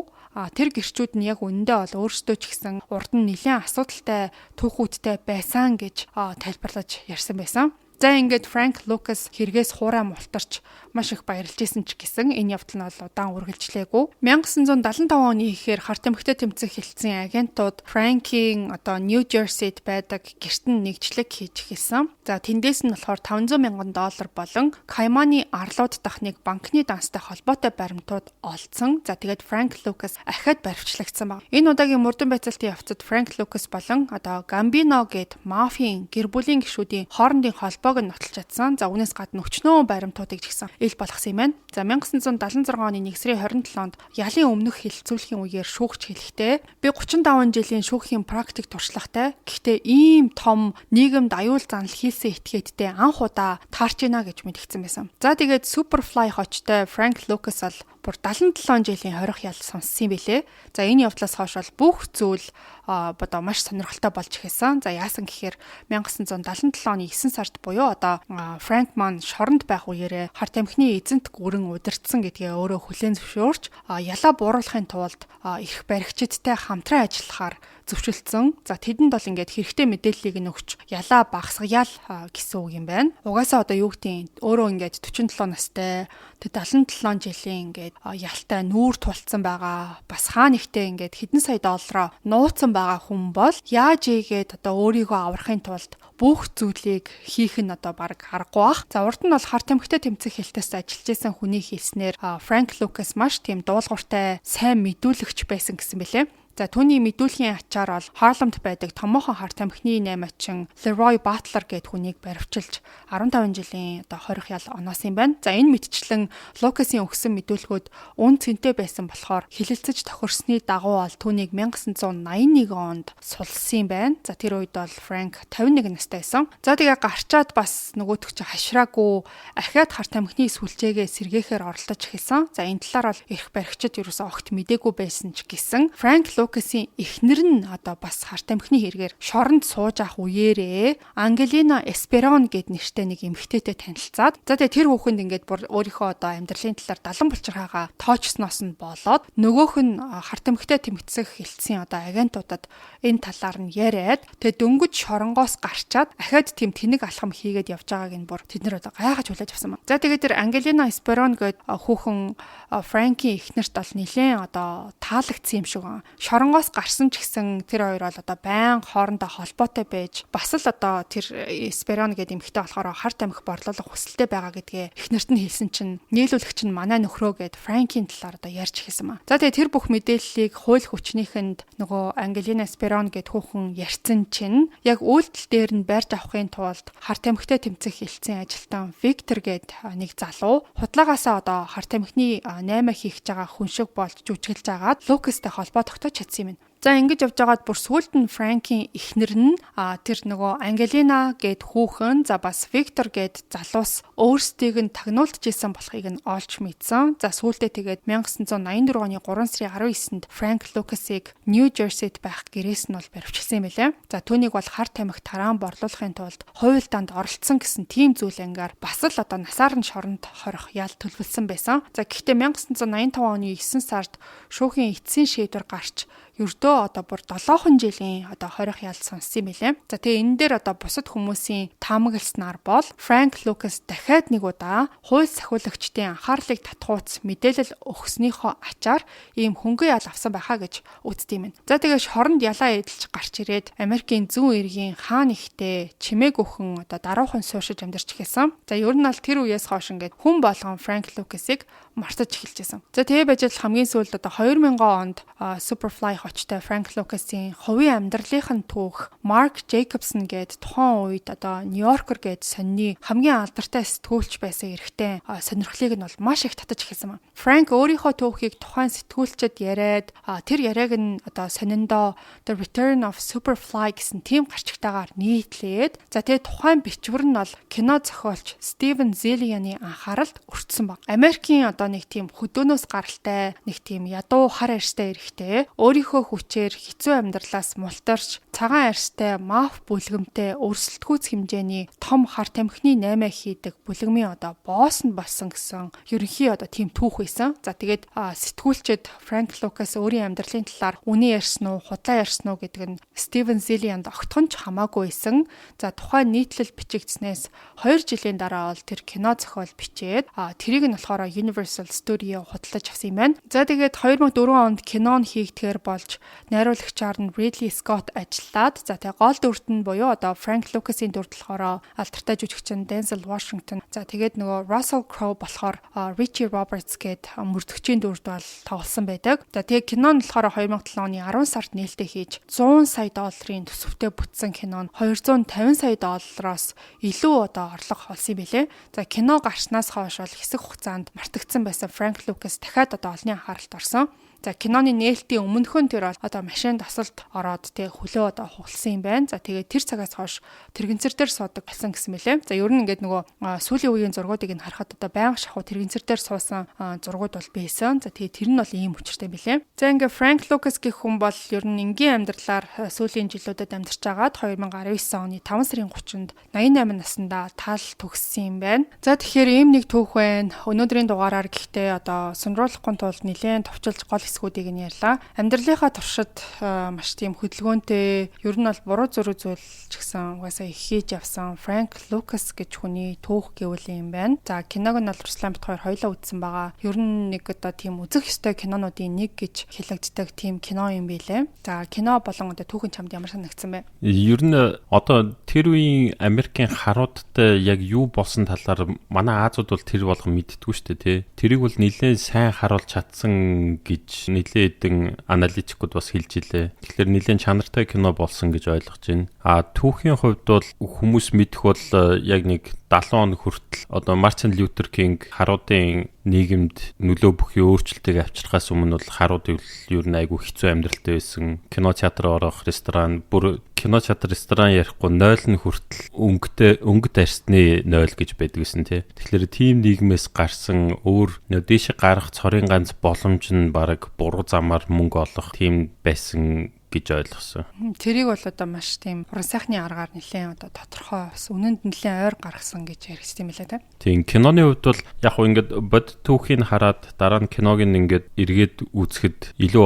тэр гэрчүүд нь яг үнэндээ бол өөрсдөө ч гэсэн урд нь нэлээд асуудалтай түүхүүдтэй байсан гэж тайлбарлаж ярьсан байсан. За, ингээд Франк Лукас хэрэгээс хуурай мултарч маш их баярлж исэн ч гэсэн энэ явдал нь бол удаан үргэлжлээгүй. 1975 оны ихээр хар тамхитай тэмцэх хэлтсийн агентууд Франкийн одоо Нью Жерсид байдаг гэрт нь нэгжлэг хийж эхэлсэн. За, тэндээс нь болохоор 500 мянган доллар болон Кайманы арлууд дахь нэг банкны данстай холбоотой баримтууд олдсон. За, тэгээд Франк Лукас ахиад баривчлагдсан байна. Энэ удаагийн мөрдөн байцаалтын явцад Франк Лукас болон одоо Гамбино гээд мафийн гэр бүлийн гишүүдийн хоорондын холбоог нь нотолж чадсан. За, үүнээс гадна өчнөө баримтуудыг ч гэсэн ил болгосон юм байна. За, 1976 оны 1 сарын 27-нд ялын өмнөх хэлэлцүүлэхийн үеэр шүүгч хэлэхдээ "Би 35 жилийн шүүхийн практик туршлагатай. Гэхдээ ийм том нийгэмд аюул занал хийлсэн этгээдтэй анх удаа таарч байна" гэж мэдгдсэн байсан. За, тэгээд Superfly хочтой Франк Лукас бол бүр 77 жилийн хорих ял сонссон юм билэ. За, энэ явдлаас хойш бол бүх зүйл одоо маш сонирхолтой болж эхэлсэн. За, яасан гэхээр 1977 оны 9 сард буюу одоо Франк маань шоронд байх үеэрээ хар тамхины эзэнт гүрэн удирдсан гэдгээ өөрөө хүлээн зөвшөөрч, ялаа бууруулахын тулд эрх баригчидтай хамтран ажиллахаар зөвшөлдсөн. За, тэдэнд бол ингээд хэрэгтэй мэдээллийг нь өгч ялаа багасгая л гэсэн үг юм байна. Угаасаа одоо юу гэдгийг өөрөө ингээд 47 настай, тэг 77 жилийн ингээд ялтай нүүр тулцсан байгаа. Бас хаа нэгтээ ингээд хэдэн сая доллароо нууцсан байгаа хүн бол яаж ийгээд одоо өөрийгөө аврахын тулд бүх зүйлийг хийх нь одоо баг аргагүй бах. За, урд нь бол хар тамхитай тэмцэх хэлтээс ажиллаж исэн хүний хэлснээр Франк Лукас маш тийм дуулууртай, сайн мэдүүлэгч байсан гэсэн бэлээ. За, түүний мэдүүлгийн ачаар бол Харлемд байдаг томоохон хар тамхины наймаачин Leroy Butler гэдэг хүнийг баривчилж 15 жилийн одоо хорих ял оноосон юм байна. За, энэ мэтчлэн Лукасын өгсөн мэдүүлгүүд үн цэнтэй байсан болохоор хэлэлцэж тохирсны дагуу бол түүнийг 1981 онд сулсан юм байна. За, тэр үед бол Франк 51 настай байсан. За, тэгээ гарчаад бас нөгөөх чинь хашраагүй, ахиад хар тамхины сүлжээгээ сэргээхээр оролдож эхэлсэн. За, энэ талаар бол эрх баригчид ерөөсөө огт мдээгүй байсан ч гэсэн Франк Лукасын эхнэр нь одоо бас хар тамхины хэрэгээр шоронд сууж авах үеэрээ Ангелина Эсперон гэд нэртэй нэг эмэгтэйтэй танилцаад, за, тэгээ тэр хүүхэнд ингээд бүр өөрийнхөө одоо амьдралын талаар далан булчирхаагаа тоочсноос нь болоод нөгөөх нь хар тамхитай тэмцэх хэлтсийн одоо агентуудад энэ талаар нь яриад, тэгээ дөнгөж шоронгоос гарчаад ахиад тийм тэнэг алхам хийгээд явж байгааг нь бүр тэд нар одоо гайхаж хүлээж авсан юм. За, тэгээд тэр Ангелина Эсперон гэд хүүхэн Франкийн эхнэрт бол нэлээд одоо таалагдсан юм шиг байна. Шоронгоос гарсан ч гэсэн тэр хоёр бол одоо байн хоорондоо холбоотой байж, бас л одоо тэр Эсперон гэдэг эмэгтэй болохоор хар тамхи борлуулах хүсэлтэй байгаа гэдгээ эхнэрт нь хэлсэн чинь нийлүүлэгч нь манай нөхрөө гэд Франкийн талаар одоо ярьж эхэлсэн маа. За, тэгээ тэр бүх мэдээллийг хууль хүчнийхэнд нөгөө Ангелина Эсперон гэд хүүхэн ярьсан чинь яг үйлдэл дээр нь барьж авахын тулд хар тамхитай тэмцэх хэлтсийн ажилтан Виктор гэд нэг залуу худлагаасаа одоо хар тамхины 8 хийх гэж байгаа хүн шиг болж жүжиглэж агаад Лукастай холбоо тогтоож чадсан юм. За, ингэж явж байгаад бүр сүүлд нь Франкийн эхнэр нь тэр нөгөө Ангелина гээд хүүхэн, за бас Виктор гээд залуус өөрсдийг нь тагнуулж исэн болохыг нь олж мэдсэн. За, сүүлдээ тэгээд 1984 оны 3 сарын 19-нд Франк Лукасыг Нью Жерсид байх гэрээс нь бол баривчилсан юм билээ. За, түүнийг бол хар тамхи тараан борлуулахын тулд хуйлдаанд оролцсон гэсэн тийм зүйл ангаар бас л одоо насаар нь шоронд хорих ял төлөвлөсөн байсан. За, гэхдээ 1985 оны 9 сард шүүхийн эцсийн шийдвэр гарч ердөө одоо бүр 7 жилийн одоо хорих ял сонссон юм билээ. За, тэгээ энэ дээр одоо бусад хүмүүсийн таамагласнаар бол Франк Лукас дахиад нэг удаа хууль сахиулагчдын анхаарлыг татхууц мэдээлэл өгснийхөө ачаар ийм хөнгөн ял авсан байхаа гэж үздэг юм. За, тэгээ шоронд ялаа эдэлж гарч ирээд Америкийн зүүн эргийн хаан ихтэй чимээгүйхэн одоо даруухан сууршиж амьдарч эхэлсэн. За, ер нь аль тэр үеэс хойш ингээд хүн болгон Франк Лукасыг мартаж эхэлж байсан. За, тэгээ байж л хамгийн сүүлд одоо 2000 онд Superfly хочтой Франк Лукасын хувийн амьдралынх нь түүх Марк Джейкобсон гээд тухайн үед одоо Нью-Йоркер гээд сонины хамгийн алдартай сэтгүүлч байсан эрэгтэй сонирхлыг нь бол маш их татаж эхэлсэн ба. Франк өөрийнхөө түүхийг тухайн сэтгүүлчид яриад, тэр яриаг нь одоо сониндоо The Return of Superfly гэсэн тийм гарчигтайгаар нийтлээд, за тэгээ тухайн бичвэр нь бол кино зохиолч Стивен Зелианы анхааралд өртсөн баг. Америкийн одоо нэг тийм хөдөөнөөс гаралтай, нэг тийм ядуу хар арьстай эрэгтэй өөрийнхөө хүчээр хэцүү амьдралаас мултарч, цагаан арьстай маф бүлгэмтэй өрсөлдөхүүц хэмжээний том хар тамхины 8 хийдэг бүлгэмийн одоо босс нь болсон гэсэн ерөнхий одоо тийм түүх байсан. За, тэгээд сэтгүүлчид Франк Лукас өөрийн амьдралын талаар үнэн ярьсан уу, худлаа ярьсан уу гэдэг нь Стивен Зелианд огтхон ч хамаагүй байсан. За, тухайн нийтлэл бичигдснээс 2 жилийн дараа бол тэр кино зохиол бичээд, тэрийг нь болохоор Universal Studio худалдаж авсан юм байна. За, тэгээд 2004 онд кино нь хийгдэхээр болж найруулагчаар нь Ridley Scott ажиллаад, за тэгээ гол дүрт нь буюу одоо Frank Lucas-ийн дүрд болохоор алдартай жүжигчин Denzel Washington. За, тэгээд нөгөө Russell Crowe болохоор Richie Roberts гээд мөрдөгчийн дүрд бол тоглосон байдаг. За, тэгээд кино нь болохоор 2007 оны 10 сард нээлттэй хийж 100 сая долларын төсөвтэй бүтсэн кино нь 250 сая доллароос илүү одоо орлого олсон юм билээ. За, кино гарснаас хойш бол хэсэг хугацаанд мартагдсан байсан Франк Лукас дахиад одоо олонний анхааралд орсон. За, киноны нээлтийн өмнөхөн тэр бол одоо машин дасалд ороод тэг хөлөө одоо хугалсан юм байна. За, тэгээд тэр цагаас хойш тэрэгэнцэр дээр суудаг болсон гэсэн мэлээ. За, ер нь ингээд нөгөө сүүлийн үеийн зургуудыг нь харахад одоо байнга шахуу тэрэгэнцэр дээр суусан зургууд бол байсан. За, тэгээд тэр нь бол ийм учиртай мэлээ. За, ингээд Франк Лукас гэх хүн бол ер нь энгийн амьдралаар сүүлийн жилүүдэд амьдарч агаад 2019 оны 5 сарын 30-нд 88 наснда тал төгссөн юм байна. За, тэгэхээр ийм нэг түүх байна. Өнөөдрийн дугаараар гэхдээ одоо сунруулахгүй тулд нэлээд товчилж гол хэсгүүдийг нь ярьлаа. Амьдралынхаа туршид маш тийм хөдөлгөөнтэй, ер нь бол буруу зөрүү зүйл ч гэсэн угаасаа их хийж явсан Франк Лукас гэж хүний түүх гэвэл юм байна. За, киног нь бол Руслан бит хоёр хоёлоо үзсэн байгаа. Ер нь нэг одоо тийм үзэх ёстой кинонуудын нэг гэж хэлэгддэг тийм кино юм билээ. За, кино болон одоо түүхэн чамд ямар санагдсан бэ? Ер нь одоо тэр үеийн Америкийн харуудтай яг юу болсон талаар манай Азууд бол тэр болгон мэддэггүй шүү дээ, тий. Тэрийг бол нэлээд сайн харуулж чадсан гэж нэлээд хэдэн аналитикууд бас хэлж илээ. Тэгэхээр нэлээд чанартай кино болсон гэж ойлгож байна. А түүхийн хувьд бол хүмүүс мэдэх бол яг нэг 70 он хүртэл одоо Мартин Лютер Кинг харуудын нийгэмд нөлөө бүхий өөрчлөлтийг авчрахаас өмнө бол харууд ер нь айгүй хэцүү амьдралтай байсан. Кино театр орох, ресторан, бүр кино театр, ресторан ярихгүй 0 нь хүртэл өнгөтэй, өнгөт арсны 0 гэж байдаг гэсэн, тий. Тэгэхээр тийм нийгмээс гарсан, өөр дээшээ гарах цорын ганц боломж нь бараг буруу замаар мөнгө олох тийм байсан гэж ойлгосон. Тэрийг бол одоо маш тийм уран сайхны аргаар нэлээд одоо тодорхой, бас үнэнд нэлээд ойр гаргасан гэж яригдсан юм билээ, тийм. Тийм, киноны хувьд бол яг хөө ингээд бод түүхийг хараад дараа нь киног нь ингээд эргээд үзэхэд илүү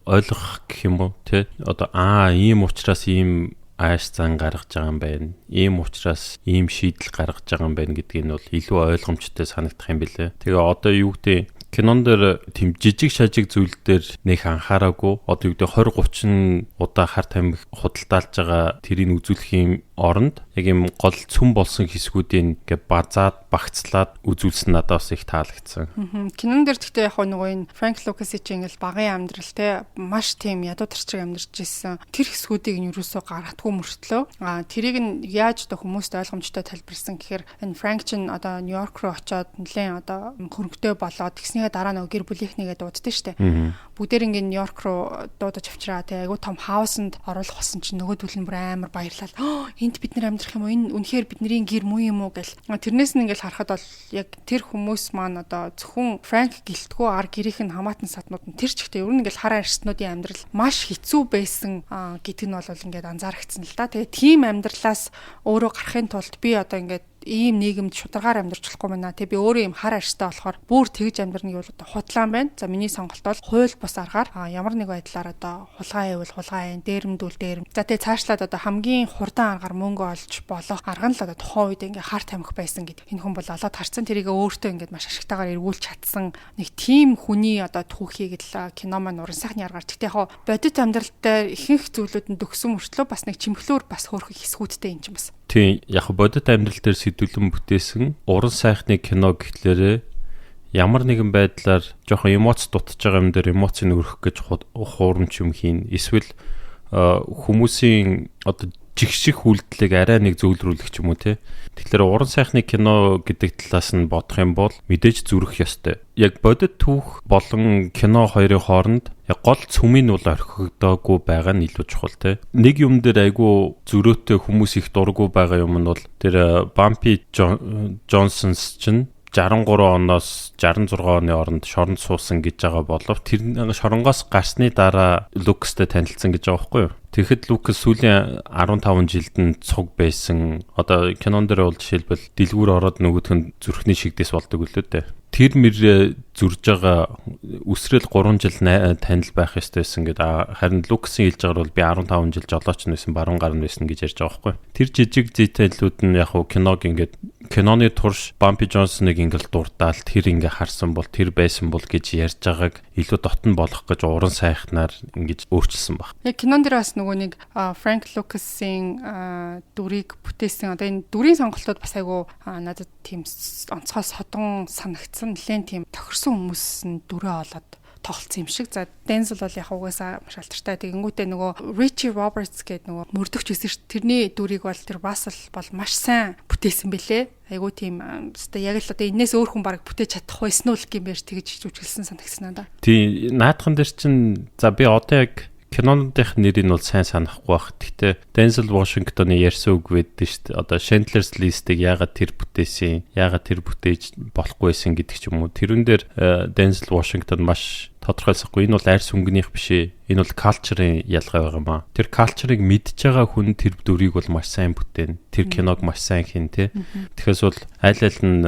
ойлгох гэх юм уу, тий. Одоо ийм учраас ийм ааш зан гаргаж байгаа юм байна. Ийм учраас ийм шийдэл гаргаж байгаа юм байна гэдгийг нь бол илүү ойлгомжтой санагдах юм билээ. Тэгээ одоо юу гэдэг, кинон дээр тийм жижиг шажиг зүйл дээр нэх анхаараагүй, одоо юу гэдэг, 20 30 удаа хар тамхи худалдаалж байгаа тэрийг үзүүлэх юм оронд яг юм гол цөм болсон хэсгүүдийг ингээ базаад багцлаад үзүүлсэн надад бас их таалагдсан. Кинон дээр гэхдээ яг нөгөө энэ Франк Лукасыг чи ингээл багын амьдрал те маш тийм ядуу тарчиг амьдарч ирсэн тэр хэсгүүдийг нь юусоо гаргадаггүй мөртлөө тэрийг нь яаж одоо хүмүүст ойлгомжтой тайлбарласан гэхээр энэ Франк чинь одоо Нью-Йорк руу очиод нэлээд одоо хөрөнгөтэй болоод тэгснийхээ дараа нөгөө гэр бүлийнхнийгээ дууддаг штэ. Бүгдээр ингээ Нью-Йорк руу дуудаж авчираа те айгуу том хаусанд оруулах болсон чинь нөгөөдөл нь бүр амар баярлал. Энд бид нар амьдрах юм уу? Энэ үнэхээр бидний гэр муу юм уу гэл. Тэрнээс нь ингээл харахад бол яг тэр хүмүүс маань одоо зөвхөн Франк гэлтгүү ар гэрийнх нь хамаатан саднууд нь тэр ч ихтэй ер нь ингээл хар арьснуудын амьдрал маш хэцүү байсан гэдэг нь бол ингээд анзаарэгдсэн л да. Тэгээ тийм амьдралаас өөрөө гарахын тулд би одоо ингээд ийм нийгэмд шударгаар амьдарч болохгүй байна. Тэг би өөрөө ийм хар арьстай болохоор бүр тэгж амьдрна гэвэл одоо худлаан байна. За миний сонголт бол хууль бус аргаар ямар нэг байдлаар одоо хулгай байвал хулгай, дээрэмдүүл дээрэм. За тэг цаашлаад одоо хамгийн хурдан аргаар мөнгө олж болох арга нь л одоо тухайн үед ингээ хар тамхи байсан гэд энэ хүн бол олоод харцсан. Тэрийг өөртөө ингээд маш ашигтайгаар эргүүлж чадсан нэг тийм хүний одоо түүхийг л кино маань уран сайхны аргаар. Тэгтээ яг бодит амьдралтай ихэнх зүйлүүд нь дөхсөн мөртлөө бас нэг чимхлүүр бас хөөрхөх хэсгүүдтэй юм чинь бас. Тийм, яг бодит амьдрал дээр сэдвлэн бүтээсэн уран сайхны кино гэхлээрээ ямар нэгэн байдлаар жоохон эмоц дутж байгаа юм дээр эмоцийг өргөх гэж хуурамч юм хийн. Эсвэл хүмүүсийн одоо жигших үйлдэлийг арай нэг зөвлөрүүлэх ч юм уу те. Тэгэхээр уран сайхны кино гэдэг талаас нь бодох юм бол мэдээж зүрх ёстой. Яг бодит түүх болон кино хоёрын хооронд яг гол цөмийг нь бол орхигдоогүй байгаа нь илүү чухал те. Нэг юм дээр айгүй зөрөөтэй хүмүүс их дургу байгаа юм нь бол тэр Bumpy Johnson's чинь 63 оноос 66 оны оронд шоронд суусан гэж байгаа болов тэр шоронгоос гарсны дараа Лукастай танилцсан гэж байгаа байхгүй юу? Тэгэхэд Лукас сүүлийн 15 жилд нь цуг байсан. Одоо кинон дээр бол жишээлбэл дэлгүүр ороод нөгөөх нь зүрхний шигдээс болдог үлээ дээ. Тэр мөр зурж байгаа үсрэл 3 жил танил байх ёстой байсан гэдэг. Харин Лукасын хэлж байгаагаар бол би 15 жил жолооч нь байсан, баруун гар нь байсан гэж ярьж байгаа байхгүй. Тэр жижиг детейлүүд нь яг хуу киног ингээд киноны турш Bumpy Johnson-ыг ингээл дурдаал тэр ингээ харсан бол тэр байсан бол гэж ярьж байгааг илүү дотн болох гэж уран сайхнаар ингэж өөрчилсөн баг. Яг кинон дээр бас нөгөө нэг Франк Лукасын дүрийг бүтээсэн одоо энэ дүрийн сонголтууд бас айгу надад тийм онцгой содон санагдсан. Нэлээд тийм тохирсон хүмүүс нь дүрээ олоод тоглолцсон юм шиг. За Дензел бол яг угаасаа маш алдартай. Тэгэнгүүтээ нөгөө Richie Roberts гэдэг нөгөө мөрдөгч байсан шүү. Тэрний дүрийг бол тэр Russell бол маш сайн бүтээсэн бэлээ. Айгуу тийм өстой яг л одоо энээс өөр хүн баг бүтээж чадах байсан уу гэмээр тэгж жүжиглсэн санагдсан надаа. Тийм, наадхан дээр чинь за би одоо яг кинонуудынх нэрийг бол сайн санахгүй байх. Гэхдээ Denzel Washington-ы ярьсан үг байдаг шүү дээ. Одоо Schindler's List-ийг яагаад тэр бүтээсэн, яагаад тэр бүтээж болохгүй байсан гэдэг ч юм уу. Тэрэн дээр Denzel Washington маш тодорхойлсохгүй. Энэ бол арьс өнгөнийх биш ээ. Энэ бол culture-ын ялгаа байгаа маа. Тэр culture-ыг мэдж байгаа хүн тэр дүрийг бол маш сайн бүтээн. Тэр киног маш сайн хийн тэ. Тэгэхээр бол аль аль нь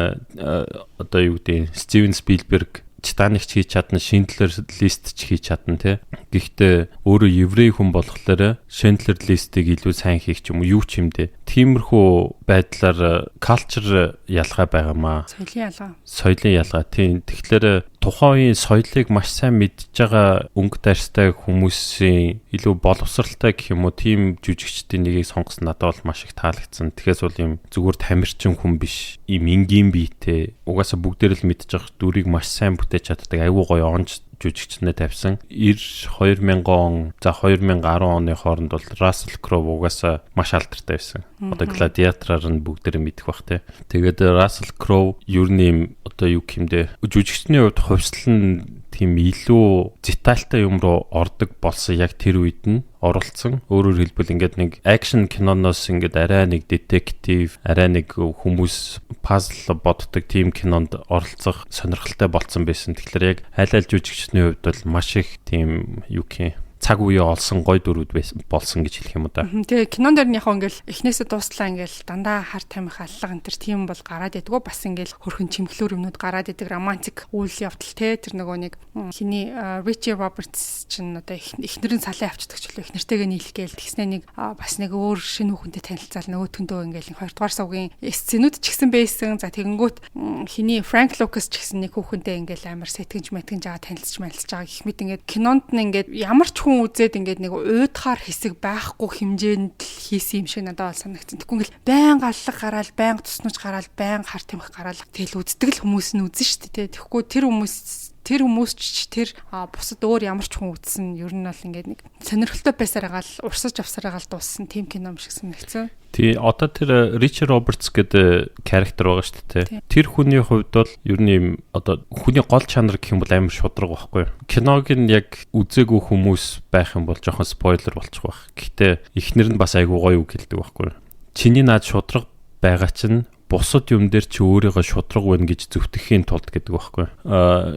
одоо юу гэдэг Steven Spielberg Титаник ч хийж чадна, Schindler List ч хийж чадна тий. Гэхдээ өөрөө еврей хүн болохоор Schindler List-ийг илүү сайн хийх ч юм уу юу ч юм дээ. Тиймэрхүү байдлаар culture ялгаа байгаамаа. Соёлын ялгаа. Соёлын ялгаа тийм. Тэгэхээр тухайн үеийн соёлыг маш сайн мэдж байгаа өнгө дайрстай хүмүүсийн илүү боловсралтай гэх юм уу тийм жүжигчдийн нэгийг сонгосон надад бол маш их таалагдсан. Тэгэхээр бол юм зүгээр тамирчин хүн биш. Ийм энгийн биетэй. Угаасаа бүгдээр л мэдж байгаа дүрийг маш сайн бүтээж чаддаг. Айгуу гоё онж жүжигчнээ тавьсан. 92 2000 он за 2010 оны хооронд бол Russell Crowe угаасаа маш алдартай байсан. Одоо Gladiator-аар нь бүгдээрээ мэдэх бах те. Тэгээд Russell Crowe ер нь юм одоо юу гэмдэ жүжигчний хувьд хувьслал нь тийм илүү детальтай юм руу ордог болсон яг тэр үед нь оролцсон. Өөрөөр хэлбэл ингээд нэг акшн киноноос ингээд арай нэг детектив, арай нэг хүмүүс пазл боддог тийм кинонд оролцох сонирхолтой болцсон байсан. Тэгэхээр яг аль аль жүжигчний хувьд бол маш их тийм юу гэх цаг үеэ олсон гой дүрүүд байсан болсон гэж хэлэх юм уу да. Тэгээ кинон дээр нь яг ингээл эхнээсээ дууслаа ингээл дандаа хар тамхи аллага энэ төр тийм бол гараад идэггүй бас ингээл хөрхөн чимхлүүр юмнууд гараад идэг романтик үйл явдал те тэр нөгөө нэг хиний Ричи Робертс чинь одоо эхнэр нь салан авчдаг ч лөө эхнэртэйгээ нийлэх гээл тэгснэ нэг бас нэг өөр шинэ хүүхэнтэй танилцаал нөгөөтөндөө ингээл хоёрдугаар сувгийн сценүүд ч гэсэн байсан. За тэгэнгүүт хиний Франк Лукас ч гэсэн нэг хүүхэнтэй ингээл амар сэтгэнж мэтгэнж байгаа танилцж мэлцэж байгаа гэх мэт ингээд кинонд нь ингээд ямар ч хүн үзээд ингээд нэг уйдахаар хэсэг байхгүй хэмжээнд л хийсэн юм шиг надад бол санагдсан. Тэгэхгүй ингээл байн галлаг гараал, байн туснаж гараал, байн хар тамхи гараал тэгэл үздэг л хүмүүс нь үзэн шүү дээ. Тэгэхгүй тэр хүмүүс ч тэр бусад өөр ямар ч хүн үзсэн ер нь бол ингээд нэг сонирхолтой байсаар агаал урсаж авсаар агаал дууссан тийм кино юм шиг санагдсан. Тий, одоо тэр Ричард Робертс гэдэг характер байгаа шүү дээ. Тэр хүний хувьд бол ер нь юм одоо хүний гол чанар гэх юм бол амар шудраг байхгүй. Киног нь яг үзээгүй хүмүүс байх юм бол жоохон спойлер болчих байх. Гэхдээ эхнэр нь бас айгүй гоё үг хэлдэг байхгүй. Чиний наад шудраг байгаа чинь бусад юм дээр чи өөрийгөө шудраг байна гэж зөвтгөхийн тулд гэдэг байхгүй.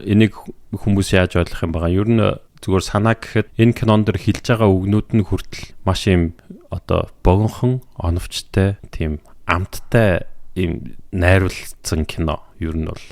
Энийг хүмүүс яаж ойлгох юм байгаа. Ер нь зүгээр санаа гэхэд энэ кинон дэр хэлж байгаа үгнүүд нь хүртэл маш юм одоо богинохон оновчтой тийм амттай ийм найруулсан кино ер нь бол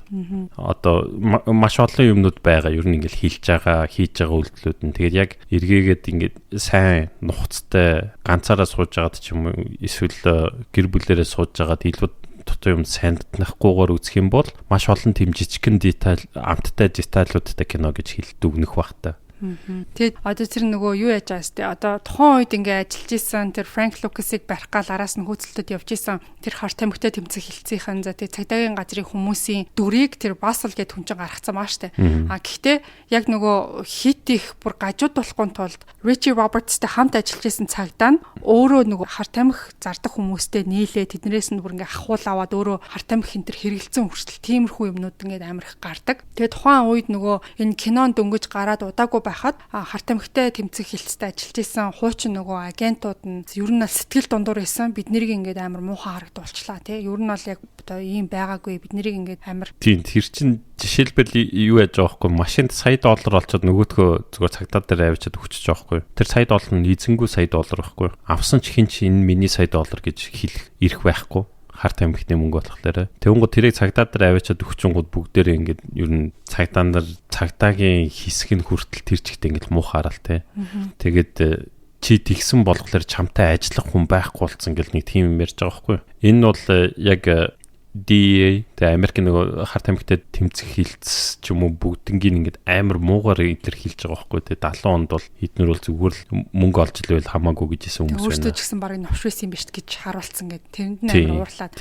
одоо маш олон юмнууд байгаа ер нь ингээл хэлж байгаа хийж байгаа үйлдэлүүд нь тэгээд яг эргээгээд ингээд сайн нухацтай ганцаараа сууж байгаад ч юм уу эсвэл гэр бүлээрээ сууж байгаад илүү дутуу юм санднахгүйгээр үзэх юм бол маш олон тийм жижигхэн деталь амттай деталуудтай кино гэж хэл дүгнэх бах та. Тэгээд одоо тэр нөгөө юу яаж байгаа сте одоо тухайн үед ингээ ажиллаж исэн тэр Франк Лукасыг барих гал араас нь хөөцөлтөд явж исэн тэр хар тамхитай тэмцэх хилцийнхэн за тэр цагдаагийн газрын хүмүүсийн дүрийг тэр Басл гэдэг хүн чинь гаргацсан баа штэ. А гэхдээ яг нөгөө хит их бүр гажуудуулахгүй тулд Ричи Робертстэй хамт ажиллаж исэн цагдаа нь өөрөө нөгөө хар тамхи зардаг хүмүүстэй нийлээ тэднээс нь бүр ингээ ахуул аваад өөрөө хар тамхи энэ төр хэрэгэлцэн хүртэл тиймэрхүү юмнууд ингээд амар их гардаг. Тэгээд тухайн үед нөгөө энэ кинонд дөнгөж гараад удаагүй байхад хар тамхитай тэмцэх хилцтэй ажиллаж исэн хуучин нөгөө агентууд нь ер нь бол сэтгэл дундуур исэн бид нарыг ингээд амар муухай харагдуулчлаа тий. Ер нь бол яг одоо ийм байгаагүй бид нарыг ингээд амар тийм тэр чин жишээлбэл юу яаж байгаа байхгүй машинд сая доллар олцоод нөгөөдхөө зүгээр цагдаа дээр авчиад өгчөж байгаа байхгүй. Тэр сая доллар нь эзэнгүй сая доллар байхгүй. Авсан ч хин ч энэ миний сая доллар гэж хэлэх эрх байхгүй хар тамхины мөнгө болохоор тэгэнгүүт тэрийг цагдаа дээр аваачаад өгчөнгүүд бүгдээрээ ингээд ер нь цагдаа нар цагдаагийн хэсэг нь хүртэл тэр чигтээ ингээд муухараал те. Тэгээд чи тэгсэн болохоор чамтай ажиллах хүн байхгүй болсон гэл нэг тийм юм ярьж байгаа байхгүй. Энэ бол яг DEA тэгээ Америкийн нөгөө хар тамхитай тэмцэх хилцс ч юм уу бүгднгийн ингээд амар муугаар илэрхийлж байгаа байхгүй. Тэгээ 70 онд бол эднэр бол зүгээр л мөнгө олж илвэл хамаагүй гэж хэлсэн хүмүүс байна. Өөртөө ч гэсэн барыг новш байсан юм биш гэж харуулсан гэд тэрэнд нь амар уурлаад.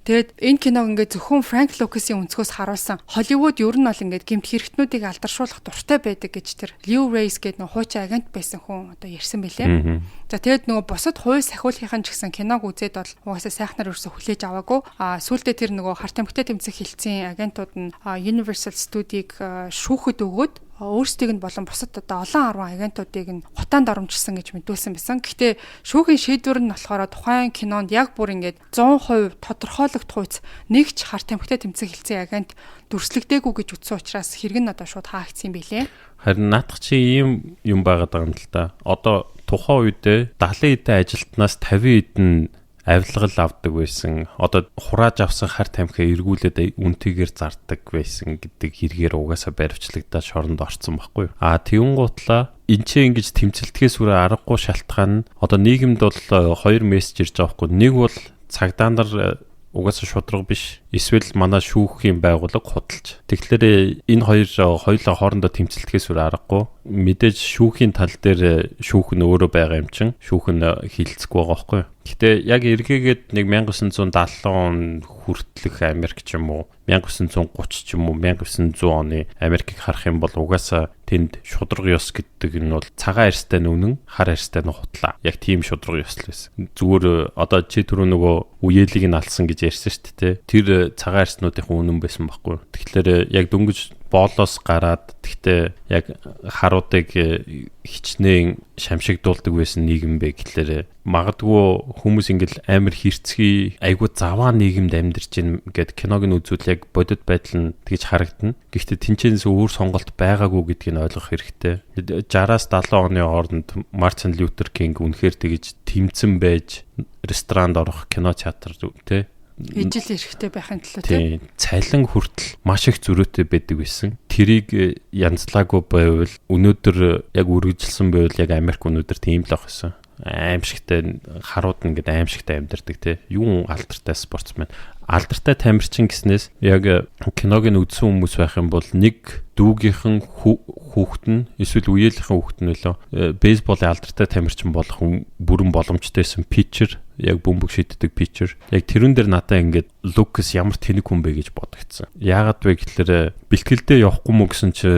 Тэгээд энэ киног ингээд зөвхөн Франк Лукасын өнцгөөс харуулсан. Холливуд ер нь бол ингээд гэмт хэрэгтнүүдийг алдаршуулах дуртай байдаг гэж тэр Лью Рейс гэдэг нөгөө хуучин агент байсан хүн одоо ярьсан байлээ. За тэгээд нөгөө бусад хууль сахиулахын ч гэсэн киног үзээд бол угаасаа сайхнаар ерөөсө хүлээж аваагүй. А сүүлдээ тэр нөгөө хар тамхитай тэмцэх хилцийн агентууд нь Universal Studio-г шүүхэд өгөөд өөрсдийг нь болон бусад одоо олон арван агентуудыг нь гутаанд оромжилсан гэж мэдүүлсэн байсан. Гэхдээ шүүхийн шийдвэр нь болохоор тухайн кинонд яг бүр ингээд 100% тодорхойлогдох үйц нэг ч хар тамхитай тэмцэх хилцэн агент дүрслэгдээгүй гэж үтсэн учраас хэрэг нь одоо шууд хаагдсан юм билээ. Харин наадах чи ийм юм байгаад байгаа юм л та. Одоо тухайн үедээ 70 эдэн ажилтнаас 50 эдэн авилгал авдаг байсан. Одоо хурааж авсан хар тамхиа эргүүлээд үнтэйгээр зардаг байсан гэдэг хэрэгээр угаасаа баривчлагдаад шоронд орцсон байхгүй юу. А тэгүн гутлаа энэ ч ингэж тэмцэлтгэхээс үрэ аргагүй шалтгаан нь одоо нийгэмд бол хоёр мессеж ирж байгаа байхгүй. Нэг бол цагдаа нар угаасаа шудраг биш. Эсвэл манай шүүхийн байгууллага худалж. Тэгэхээр энэ хоёр хоёулаа хоорондоо тэмцэлтгэхээс үр аргагүй. Мэдээж шүүхийн тал дээр шүүх нь өөрөө байгаа юм чин шүүх нь хилцэхгүй байгаа байхгүй юу. Гэтэ яг эргээгээд нэг 1970 он хүртэлх Америк ч юм уу 1930 ч юм уу 1900 оны Америкийг харах юм бол угаасаа тэнд шудраг ёс гэдэг нь бол цагаан арьстай нь үнэн, хар арьстай нь хутлаа. Яг тийм шудраг ёс л байсан. Зүгээр одоо чи түрүү нөгөө үеэлийг нь алсан гэж ярьсан шүү дээ. Тэр цагаан арьснуудын үнэн байсан байхгүй. Тэгэхээр яг дөнгөж боолоос гараад тэгтээ яг харуудыг хичнээн шамшигдуулдаг байсан нийгэм бэ гэхлээр магадгүй хүмүүс ингээл амар хэрцгий айгу заваа нийгэмд амьдарч ийн гэд киног нь үзвэл яг бодит байдал нь тэгж харагдана. Гэхдээ тэнцэнээс өөр сонголт байгаагүй гэдгийг нь ойлгох хэрэгтэй. 60-аас 70 оны хооронд Мартин Лютер Кинг үнэхээр тэгж тэмцэн байж ресторанд орох, кино театр тэ ижил эрхтэй байхын төлөө тийм цалин хүртэл маш их зөрүүтэй байдаг байсан. Тэрийг янзлаагүй байвал өнөөдөр яг үргэлжилсэн байвал яг Америк өнөөдөр тийм л ах байсан. Аимшигтай харууд ингээд аимшигтай амьдардаг тий. Юун алдартай спортсмен. Алдартай тамирчин гэснээс яг киног нь үзсэн хүмүүс байх юм бол нэг дүүгийнхэн хүүхэд нь эсвэл үеэлийнхэн хүүхэд нь лөө бейсболын алдартай тамирчин болох бүрэн боломжтой байсан pitcher, яг бөмбөг шиддэг pitcher. Яг тэрэн дээр надаа ингээд Лукас ямар тэнэг хүн бэ гэж бодогдсон. Яагаад вэ гэхлээр бэлтгэлдээ явахгүй мө гэсэн чи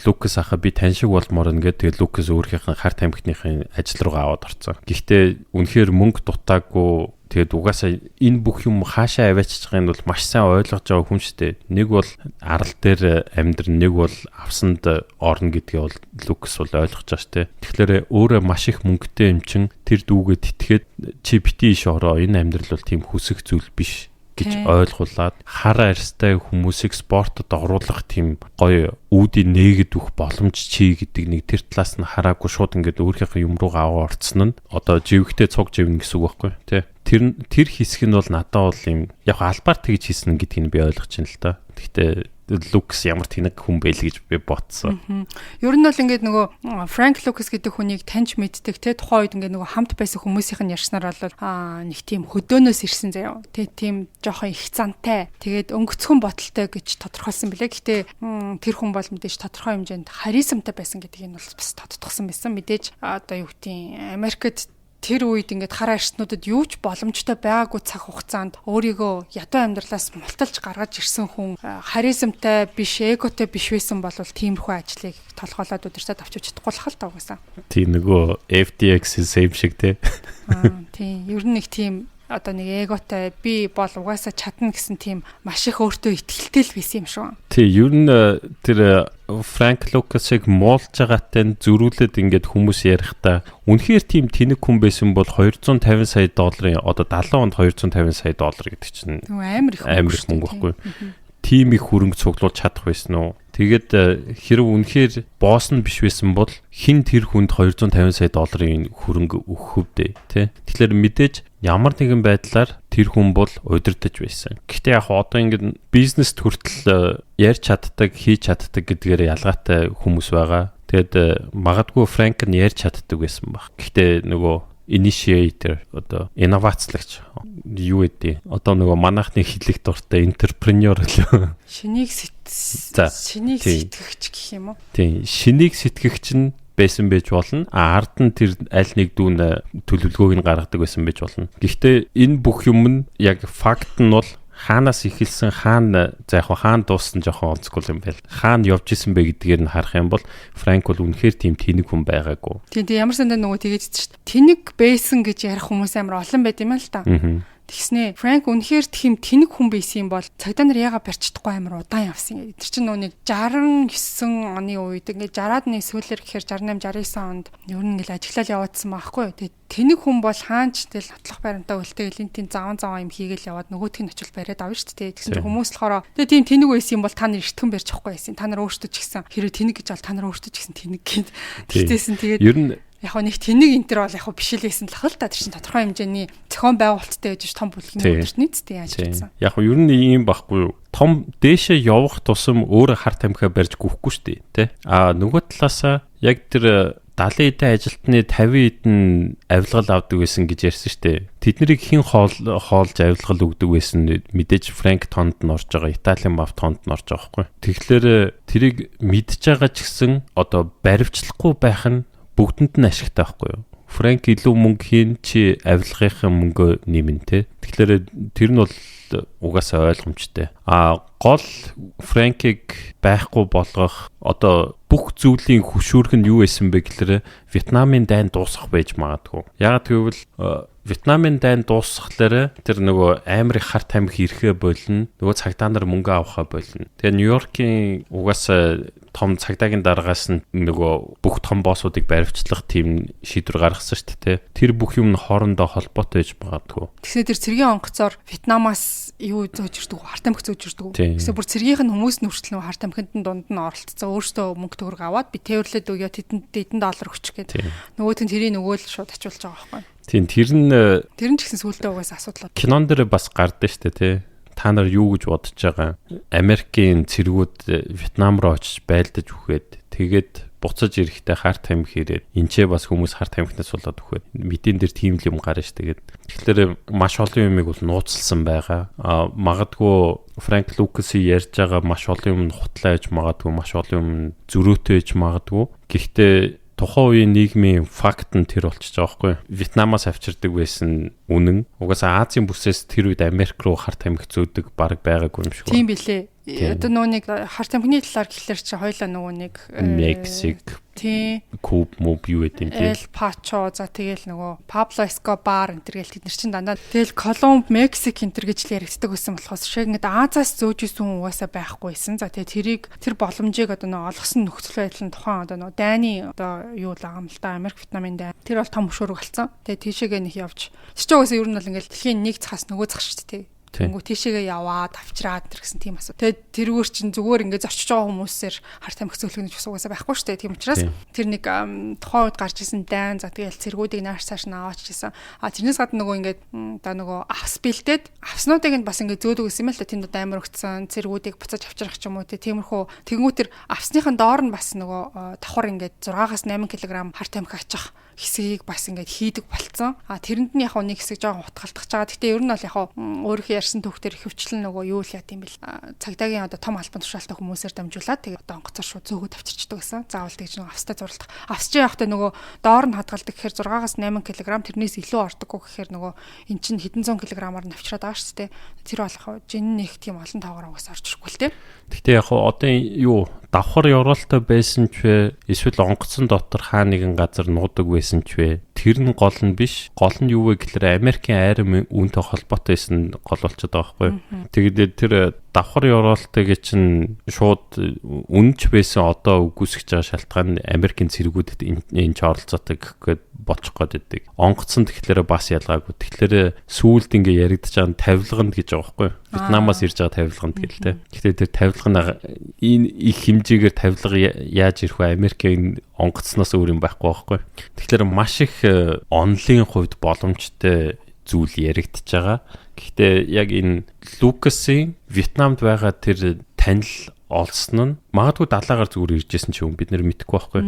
Лукас ахаа би тань шиг болмоор ингээд тэгээд Лукас өөрийнхөө хар тамхиныхын ажил руугаа аваад орцсон. Гэхдээ үнэхээр мөнгө дутаагүй. Тэгээд угаасаа энэ бүх юм хаашаа аваачиж байгааг нь бол маш сайн ойлгож байгаа хүн шүү дээ. Нэг бол арал дээр амьдран, нэг бол авсанд орно гэдгээ бол Лукас бол ойлгож байгаа шүү дээ. Тэгэхээр өөрөө маш их мөнгөтэй юм чин тэр дүүгээ тэтгээд чи бити иш ороо, энэ амьдрал бол тийм хүсэх зүйл биш гэж ойлгуулад хар арьстай хүмүүсийг спортод оруулах тийм гоё үүдийг нээгэд өгөх боломж чи гэдэг нэг тэр талаас нь хараагүй шууд ингээд өөрийнхөө юм руугаа аваа орцсон нь одоо живхтэй цуг живнэ гэсэн үг байхгүй тий. Тэр хэсэг нь бол надад бол юм яг албаар тэгж хийсэн гэдгийг би ойлгож байна л та. Гэхдээ Лукас ямар тэнэг хүн бэ л гэж би бодсон. Ер нь бол ингээд нөгөө Франк Лукас гэдэг хүнийг таньж мэддэг те, тухайн үед ингээд нөгөө хамт байсан хүмүүсийнх нь ярьснаар бол нэг тийм хөдөөнөөс ирсэн заяа. Тэ, тийм жоохон их зантай. Тэгээд өнгөцхөн бодолтой гэж тодорхойлсон билээ. Гэтэ тэр хүн бол мэдээж тодорхой хэмжээнд харизмтай байсан гэдгийг нь бол бас тодтогсон байсан. Мэдээж одоо юу гэдгийг Америкт тэр үед ингээд хар арьснуудад юу ч боломжтой байгаагүй цаг хугацаанд өөрийгөө ядуу амьдралаас мулталж гаргаж ирсэн хүн харизмтай биш, эготой биш байсан бол тиймэрхүү ажлыг толгоолоод удирдаад авч чадахгүй л хал та угаасаа. Тийм, нөгөө FTX same шиг те. Тийм, ер нь нэг тийм одоо нэг эготой, би бол угаасаа чадна гэсэн тийм маш их өөртөө итгэлтэй л байсан юм шүү. Тий, ер нь тэр Франк Лукасыг муулж байгаатай нь зөрүүлээд ингээд хүмүүс ярихдаа үнэхээр тийм тэнэг хүн байсан бол 250 сая долларын, одоо 70 онд 250 сая доллар гэдэг чинь амар их амар их мөнгө байхгүй. Тийм их хөрөнгө цуглуулж чадах байсан уу? Тэгээд хэрв үнэхээр босс нь биш байсан бол хэн тэр хүнд 250 сая долларын хөрөнгө өгөх вдэ, тэ? Тэгэхээр мэдээж ямар нэгэн байдлаар тэр хүн бол удирдах байсан. Гэхдээ яг одоо ингээд бизнест хүртэл ярьж чаддаг, хийж чаддаг гэдгээр ялгаатай хүмүүс байгаа. Тэгээд магадгүй Франк нь ярьж чаддаг байсан баг. Гэхдээ нөгөө initiator, одоо инновацлагч юу гэдэг, одоо нөгөө манайхны хэлэх дуртай entrepreneur лөө. Шинийг шинийг сэтгэгч гэх юм уу? Тийм, шинийг сэтгэгч нь байсан байж болно. А ард нь тэр аль нэг дүүн төлөвлөгөөг нь гаргадаг байсан байж болно. Гэхдээ энэ бүх юм нь яг факт нь бол хаанаас эхэлсэн, хаана за яг хаана дууссан жоохон онцгүй юм байл. Хаана явж исэн бэ гэдгээр нь харах юм бол Франк бол үнэхээр тийм тэнэг хүн байгаагүй. Тийм, тийм, ямар сандаа нөгөө тэгээд шүү дээ. Тэнэг байсан гэж ярих хүмүүс амар олон байд юм л та. Тэгснээ Франк үнэхээр тийм тэнэг хүн байсан юм бол цагдаа нар яага барьж чадахгүй амар удаан явсан юм. Тэр чинь нөгөө нэг 69 оны үед ингээд 60-аад оны сүүлээр гэхээр 68 69 онд ер нь ингээд ажиглал яваадсан байхгүй юу. Тэгээд тэнэг хүн бол хаанч тэл нотлох баримтаа үлдээл энэ тийм заван заван юм хийгээл яваад нөгөөх нь очил бариад авна шүү дээ. Тэгсэн чинь хүмүүс болохоор тэгээ тийм тэнэг байсан юм бол та нар эртхэн барьж авахгүй байсан. Та нар өөртөө ч гэсэн хэрэг тэнэг гэж бол та нар өөртөө ч гэсэн тэнэг гээд тэгтээсэн. Тэгээд ер нь яг нэг тэнэг энэ төр бол яг биш л байсан л хэл та, тэр чинь тодорхой хэмжээний зохион байгуулалттай байж том бүлгийн өдөртний зү яаж чадсан. Яг ер нь ийм байхгүй юу? Том дээшээ явах тусам өөрөө хар тамхиа барьж гүхгүй шүү дээ, тэ? А нөгөө талаасаа яг тэр 70 эдэн ажилтны 50 эдэн авилгал авдаг байсан гэж ярьсан шүү дээ. Тэднийг хэн хоолж авилгал өгдөг байсан, мэдээж Франк тонд нь орж байгаа, Италийн маф тонд нь орж байгаа байхгүй. Тэгэхээр тэрийг мэдж байгаа ч гэсэн одоо баривчлахгүй байх нь бүгдэнд нь ашигтай байхгүй юу? Франк илүү мөнгө хийн, чи авилгынхаа мөнгөө нэмнэ те. Тэгэхээр тэр нь бол угаасаа ойлгомжтой. А гол Франкийг байхгүй болгох одоо бүх зүйлийн хөшүүрэг нь юу байсан бэ гэхээр Вьетнамын дайн дуусах байж магадгүй. Яагаад гэвэл Вьетнамын дайн дуусхалаараа тэр нөгөө амар их хар тамхи ирэхээ болно. Нөгөө цагдаа нар мөнгө авахаа болно. Тэгээ Нью-Йоркийн угаасаа том цагдаагийн дараагаас нь нөгөө бүх том боссуудыг баривчлах тийм шийдвэр гаргасан шүү дээ. Тэр бүх юм нь хоорондоо холбоотой байж магадгүй. Тэгснэ тэр цэргийн онгоцоор Вьетнамаас юу зөөж ирдэг, хар тамхи зөөж ирдэг. Тэгсэн бүр цэргийнх нь хүмүүс нь хүртэл нөгөө хар тамхинд нь дунд нь оролцсон. Өөртөө мөнгө төгрөг аваад би тээвэрлээд өгөө, тэдэнд эдэн доллар өгчих гээд. Нөгөөт нь тэрийг нөгөө л шууд ачуулж байгаа байхгүй. Тийм, тэр нь тэр нь ч гэсэн сүултээ угаасаа асуудал. Кинон дээр бас гардаг шүү дээ, тий. Та нар юу гэж бодож байгаа? Америкийн цэргүүд Вьетнам руу очиж байлдаж үхээд Тэгээд буцаж ирэхдээ хар тамхи ирээд энчээ бас хүмүүс хар тамхинаас болоод өгөхөд мэдэн дээр тийм л юм гарна ш. Тэгээд тэгэхээр маш олон юмыг бол нууцлсан байгаа. А магадгүй Франк Лукасын ярьж байгаа маш олон юм нь хутлаа ээж магадгүй, маш олон юм зөрөөтэй ээж магадгүй. Гэхдээ тухайн үеийн нийгмийн факт нь тэр болчихж байгаа байхгүй. Вьетнамаас авчирдаг байсан үнэн. Угаасаа Азийн бүсээс тэр үед Америк руу хар тамхи зөөдөг баг байгаагүй юм шиг байна. Тийм билээ. Одоо нөгөө нэг хар тамхины талаар гэхэлэр чи хоёлаа нөгөө нэг Мексик, тий, Куб, муб юу гэдэг юм тий. Эл Пачо, за тэгэл нөгөө Пабло Эскобар энэ төр гэл тэд нар чин дандаа тэгэл Колумб, Мексик энэ төр гэж л яригддаг байсан болохоос шиг ингээд Азиас зөөж исэн хүн угаасаа байхгүйсэн. За тэгээ тэрийг тэр боломжийг одоо нөгөө олгосон нөхцөл байдал нь тухайн одоо нөгөө дайны одоо юу л байгаа юм л да, Америк Вьетнамын дайн. Тэр бол том хөшөөрөг болсон. Тэгээ тийшээгээ нэг явж. Тэр чинь угаасаа ер нь бол ингээд дэлхийн нэг цаас нөгөө цах шүү дээ. Тэнгүү тийшээгээ яваад авчраад тэр гэсэн тийм асуу. Тэгээд тэрүүр чинь зүгээр ингээд зорчиж байгаа хүмүүсээр хар тамхи цөөлгөнөж бас угаасаа байхгүй шүү дээ. Тийм учраас тэр нэг тухайн үед гарч исэн дайн, за тэгэл цэргүүдийг нааш цааш нь аваач гэсэн. А тэрнээс гадна нөгөө ингээд одоо нөгөө авс бэлдээд авснуудыг нь бас ингээд зөөдөг гэсэн юм л та. Тэнд одоо амар өгцөн цэргүүдийг буцаж авчрах ч юм уу тиймэрхүү. Тэнгүү тэр авсныхан доор нь бас нөгөө давхар ингээд 6-аас 8 кг хар тамхи ачих хэсгийг бас ингээд хийдэг болцсон. А тэрэнд нь яг нэг хэсэг жоохон утгалтгаж байгаа. Гэтэ ер нь бол яг өөрийнхөө ярьсан түүхтэр ихэвчлэн нөгөө юу л яа тийм бэл. Цагдаагийн одоо том албан тушаалтай хүмүүсээр дамжуулаад тэгээ одоо онгоцоор шууд зөөгөө тавьчирчдаг гэсэн. Заавал тэгж нөгөө австай зурлах. Авсч явахдаа нөгөө доор нь хадгалдаг гэхээр 6-аас 8 кг тэрнээс илүү ордоггүй гэхээр нөгөө эн чинь хэдэн зуун килограммаар навчраад байгаа шүү дээ. Тэр болох жин нэг тийм олон тоогоор угаас орж ирэхгүй л дээ. Гэтэ яг одоо юу давхар ёроолтой байсан ч вэ, эсвэл онгоцон дотор хаа нэгэн газар нуудаг байсан ч вэ, тэр нь гол нь биш. Гол нь юу вэ гэхээр Америкийн айрам үүнтэй холбоотой байсан гол болчиход байгаа байхгүй. Тэгээд тэр давхар ёроолтойг чинь шууд үнэнч байсан одоо үгүйсгэж байгаа шалтгаан нь Америкийн цэргүүдэд энэ ч оролцоотой гэх гээд болчих гээд байдаг. Онгоцон тэгэхээр бас ялгаагүй. Тэгэхээр сүүлд ингээ яригдж байгаа нь тавилганд гэж байгаа байхгүй. Вьетнамаас ирж байгаа тавилганд гэл те. Гэхдээ тэр тавилга нь энэ их хэмжээгээр тавилга яаж ирэх вэ? Америкийн онгоцноос өөр юм байхгүй байхгүй. Тэгэхээр маш их онлын хувьд боломжтой зүйл яригдж байгаа. Гэхдээ яг энэ Лукасын Вьетнамд байгаа тэр танил олсон нь магадгүй далаагаар зүгээр ирж исэн ч юм бид нэр мэдэхгүй байхгүй.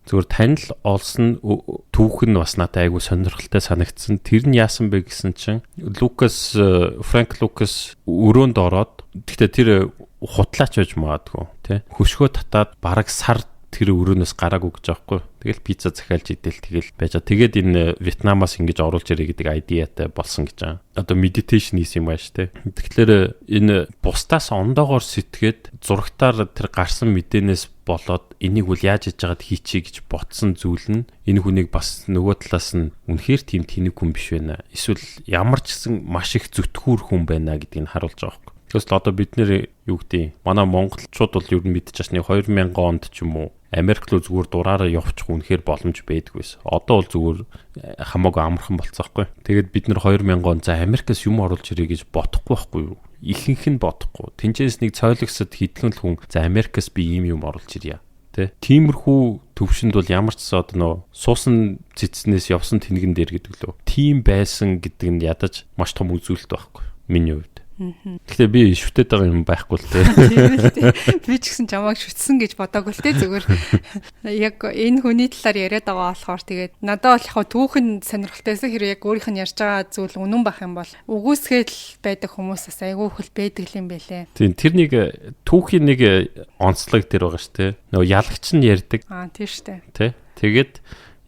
Зүгээр танил олсон түүх нь бас надад айгүй сонирхолтой санагдсан. Тэр нь яасан бэ гэсэн чинь Лукас, Франк Лукас өрөөнд ороод, гэхдээ тэр хутлаач байж магадгүй тий. Хөшгөө татаад бараг сар тэр өрөөнөөс гараагүй гэж аахгүй. Тэгэл пицца захиалж идэл тэгэл байж байгаа. Тэгээд энэ Вьетнамаас ингэж оруулж ирээ гэдэг idea-тай болсон гэж байгаа. Одоо meditation хийсэн юм байна шүү дээ. Тэгэхээр энэ бусдаас ондоогоор сэтгээд зурагтаар тэр гарсан мэдээнээс болоод энийг үл яаж хийж байгаад хийчихье гэж ботсон зүйл нь энэ хүнийг бас нөгөө талаас нь үнэхээр тийм тэнэг хүн биш байна. Эсвэл ямар ч гэсэн маш их зүтгүүр хүн байна гэдгийг харуулж байгаа байхгүй. Тэгвэл одоо бид нэр юу гэдэг манай монголчууд бол ер нь мэдчихэж нэг 2000 онд ч юм уу Америк руу зүгээр дураараа явчих үнэхээр боломж байдгүй байсан. Одоо бол зүгээр хамаагүй амархан болцсон байхгүй. Тэгээд бид нар 2000 он за Америкаас юм оруулж ирээ гэж бодохгүй байхгүй юу? Ихэнх нь бодохгүй. Тинчээс нэг цойлогсод хэдхэн л хүн за Америкаас би ийм юм оруулж ирье. Тэ? Тиймэрхүү төвшөнд бол ямар ч гэсэн одоо нөө суусан цэцнээс явсан тэнгэн дээр гэдэг лөө. Тийм байсан гэдэг нь ядаж маш том үзүүлэлт байхгүй. Миний хувьд. Гэхдээ би шүтээд байгаа юм байхгүй л дээ. Тийм л дээ. Би ч гэсэн чамайг шүтсэн гэж бодоагүй л дээ. Зүгээр яг энэ хүний талаар яриад байгаа болохоор тэгээд надад бол яг түүхэн сонирхолтой байсан. Хэрэг яг өөрийнх нь ярьж байгаа зүйл үнэн байх юм бол үгүйсгээд л байдаг хүмүүс бас айгүй хөл байдаг юм байлээ. Тийм, тэр нэг түүхийн нэг онцлог тэр байгаа шүү дээ. Нөгөө ялагч нь ярьдаг. Аа, тийм шүү дээ. Тэ. Тэгээд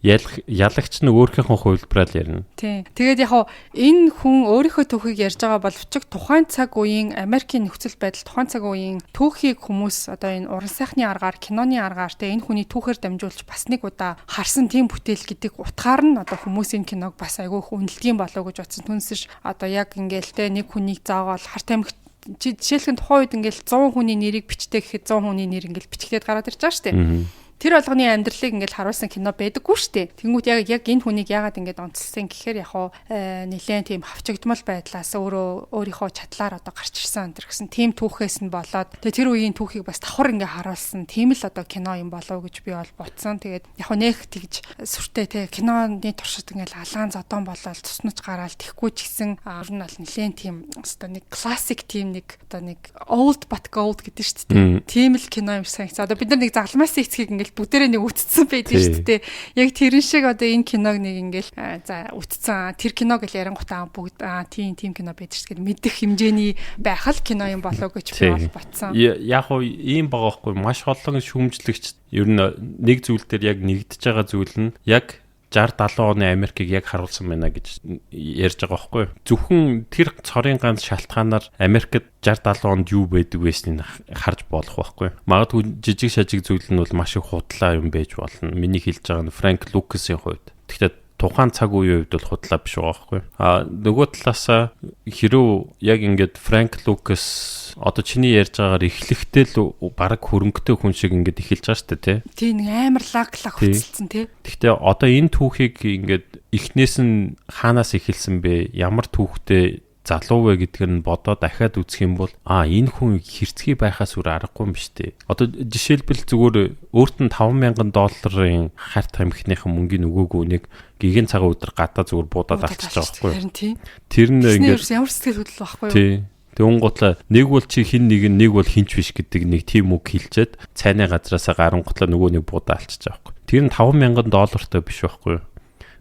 ялагч нь өөрийнхөө хувилбараар ярина. Тийм. Тэгээд яг энэ хүн өөрийнхөө түүхийг ярьж байгаа боловч тухайн цаг үеийн Америкийн нөхцөл байдал, тухайн цаг үеийн түүхийг хүмүүс одоо энэ уран сайхны аргаар, киноны аргаар тэ энэ хүний түүхээр дамжуулж бас нэг удаа харсан тийм бүтээл гэдэг утгаар нь одоо хүмүүс энэ киног бас айгүй их үнэлдэг болов гэж бодсон. Түнсэж одоо яг ингээл тэ нэг хүнийг зоогоол хар тамхи жишээлхэн тухайн үед ингээл 100 хүний нэрийг бичдэг гэхэд 100 хүний нэр ингээл бичигдээд гараад ирж байгаа шүү дээ. Тэр болгоны амьдралыг ингээл харуулсан кино байдаггүй шүү дээ. Тэнгүүт яг энэ хүнийг яагаад ингээд онцлсан гэхээр яг хуу нэлээд тийм хавчэгдмал байдлаас өөрөө өөрийнхөө чадлаар одоо гарч ирсэн энэ гэсэн тийм түүхээс нь болоод тэгээ тэр үеийн түүхийг бас давхар ингээ харуулсан тийм л одоо кино юм болов гэж би бол бодсон. Тэгээд яг хуу нэх тэгж сүртэй те киноны туршид ингээл алаан зодон болоод цуснаж гараал тэхгүй ч гэсэн ер нь бол нэлээд тийм одоо нэг классик тийм нэг одоо нэг old but gold гэдэг шүү дээ. Тийм л кино юм шиг санагцсан. Одоо бид нар нэг загламаас эцгийг ингээл бүгдээрээ нэг үтцсэн байдаг шүү дээ. Яг тэрэн шиг одоо энэ киног нэг ингээл за үтцсэн. Тэр кино гэл ярангуутаа бүгд тийм тийм кино байдаг шүү дээ. Мэдэх хэмжээний байх л кино юм болоо гэж би бол бодсон. Яг хуу ийм байгаа байхгүй, маш олон шүүмжлэгч ер нь нэг зүйл дээр яг нэгдэж байгаа зүйл нь яг 60 70 оны Америкийг яг харуулсан байна гэж ярьж байгаа байхгүй юу. Зөвхөн тэр цорын ганц шалтгаанаар Америкт 60 70 онд юу байдаг байсныг харж болох байхгүй юу. Магадгүй жижиг шажиг зүйл нь бол маш их худлаа юм байж болно. Миний хэлж байгаа нь Франк Лукасын хувьд. Тэгэхдээ тухайн цаг үеийн хувьд бол худлаа биш байгаа байхгүй. А нөгөө талаасаа хэрв яг ингээд Франк Лукас одоо чиний ярьж байгаагаар эхлэхдээ л бараг хөрөнгөтэй хүн шиг ингээд эхэлж байгаа шүү дээ, тий. Тий, нэг амар лаг лаг хөцөлцсөн тий. Гэхдээ одоо энэ түүхийг ингээд эхнээс нь хаанаас эхэлсэн бэ? Ямар түүхтэй залуу вэ гэдгээр нь бодоод дахиад үзэх юм бол энэ хүн хэрцгий байхаас үр аргагүй юм биш үү? Одоо жишээлбэл зүгээр өөрт нь 5000 долларын харт тамхиныхан мөнгийг өгөөгүй нэг гигэн цагаан өдөр гадаа зүгээр буудаад алчиж байгаа байхгүй юу? Харин тийм. Тэр нь ингээд ямар сэтгэл хөдлөл байхгүй юу? Тий. Тэгүн гутлаа нэг бол чи хин нэг нь нэг бол хинч биш гэдэг нэг тийм үг хэлчихэд цайны газраасаа гарангутлаа нөгөө нэг буудаа алчиж байгаа байхгүй. Тэр нь 5000 доллартай биш байхгүй юу?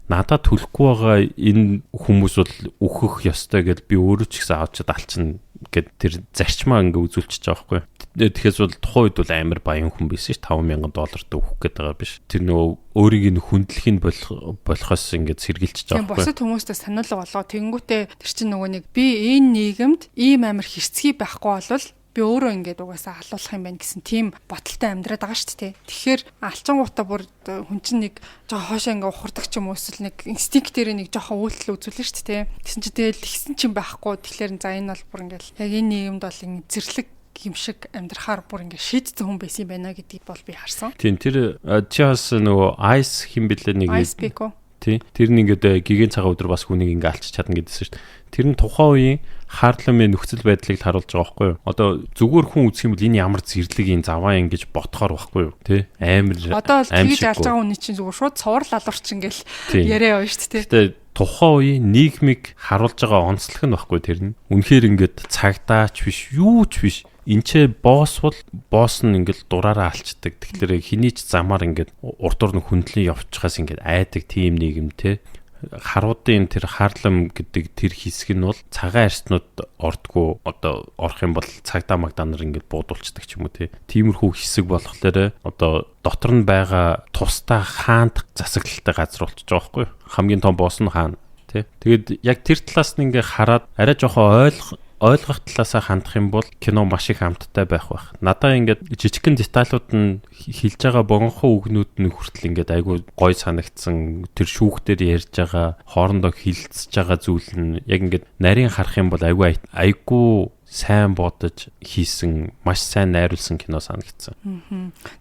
Надад төлөхгүй байгаа энэ хүмүүс бол өөхөх ёстой гэдээ би өөрөө ч гэсэн авчид алчна гэд тэр зарчмаа ингээ үзүүлчихэж байгаа байхгүй. Тэгэхээр бол тухайн үед бол амар баян хүн байсан ш 5000 долларт өгөх гээд байгаа биш. Тэр нөгөө өөрийг нь хүндлэхийг болохоос ингээд сэргийлчихэж байгаа байхгүй. Бусад хүмүүстэй сануулга болоо. Тэнгүүтээ тэр чинь нөгөө нэг би энэ нийгэмд ийм амар хэрцгий байхгүй болвол би өөрөө ингээд угаасаа алуулах юм байна гэсэн тийм бодолтой амьдраад байгаа шүү дээ. Тэгэхээр алчангуудаа бүр хүн чинь нэг жоохон хоошоо ингээд ухардаг ч юм уу эсвэл нэг инстинктээр нэг жоохон үйлдэл үзүүлнэ шүү дээ. Тэгсэн чинь тэгэл тэгсэн чинь байхгүй. Тэгэхээр за энэ бол бүр ингээд яг энэ нийгэмд бол ингээд зэрлэг юм шиг амьдрахаар бүр ингээд шийдсэн хүн байсан юм байна гэдгийг бол би харсан. Тийм, тэр чи бас нөгөө Ice хин блэ нэг Ice Pick. Тий. Тэр нь ингээд гигэн цагаан өдөр бас хүнийг ингээ алчиж чадна гэдсэн шүү дээ. Тэр нь тухайн үеийн Харлемын нөхцөл байдлыг л харуулж байгаа байхгүй юу? Одоо зүгээр хүн үзэх юм бол энэ ямар зэрлэг юм заваа юм гэж ботхоор байхгүй юу? Тий. Амар Одоо л тэгж алж байгаа хүний чинь зүгээр шууд цуврал алуурч ингээл яриа явна шүү дээ. Гэтэ тухайн үеийн нийгмийг харуулж байгаа онцлог нь байхгүй тэр нь. Үнэхээр ингээд цагдаач биш, юу ч биш. Энчээ босс бол босс нь ингээл дураараа алчдаг. Тэгэхээр хэний ч замаар ингээд урдуур нь хүндлэн явчихаас ингээд айдаг тийм нийгэм те. Харуудын тэр Харлем гэдэг тэр хэсэг нь бол цагаан арьснууд ордгоо, одоо орох юм бол цагдаа магдаа нар ингээд буудулцдаг ч юм уу те. Тиймэрхүү хэсэг болохоор одоо дотор нь байгаа тусдаа хаант засаглалтай газар болчихж байгаа байхгүй юу? Хамгийн том босс нь хаана те. Тэгээд яг тэр талаас нь ингээд хараад арай жоохон ойлгох талаасаа хандах юм бол кино маш их амттай байх байх. Надаа ингээд жижигхэн деталууд нь хэлж байгаа богинохоо үгнүүд нь хүртэл ингээд айгүй гой санагдсан. Тэр шүүхтэр ярьж байгаа, хоорондоо хилцэж байгаа зүйл нь яг ингээд нарийн харах юм бол айгүй айгүй сайн бодож хийсэн, маш сайн найруулсан кино санагдсан.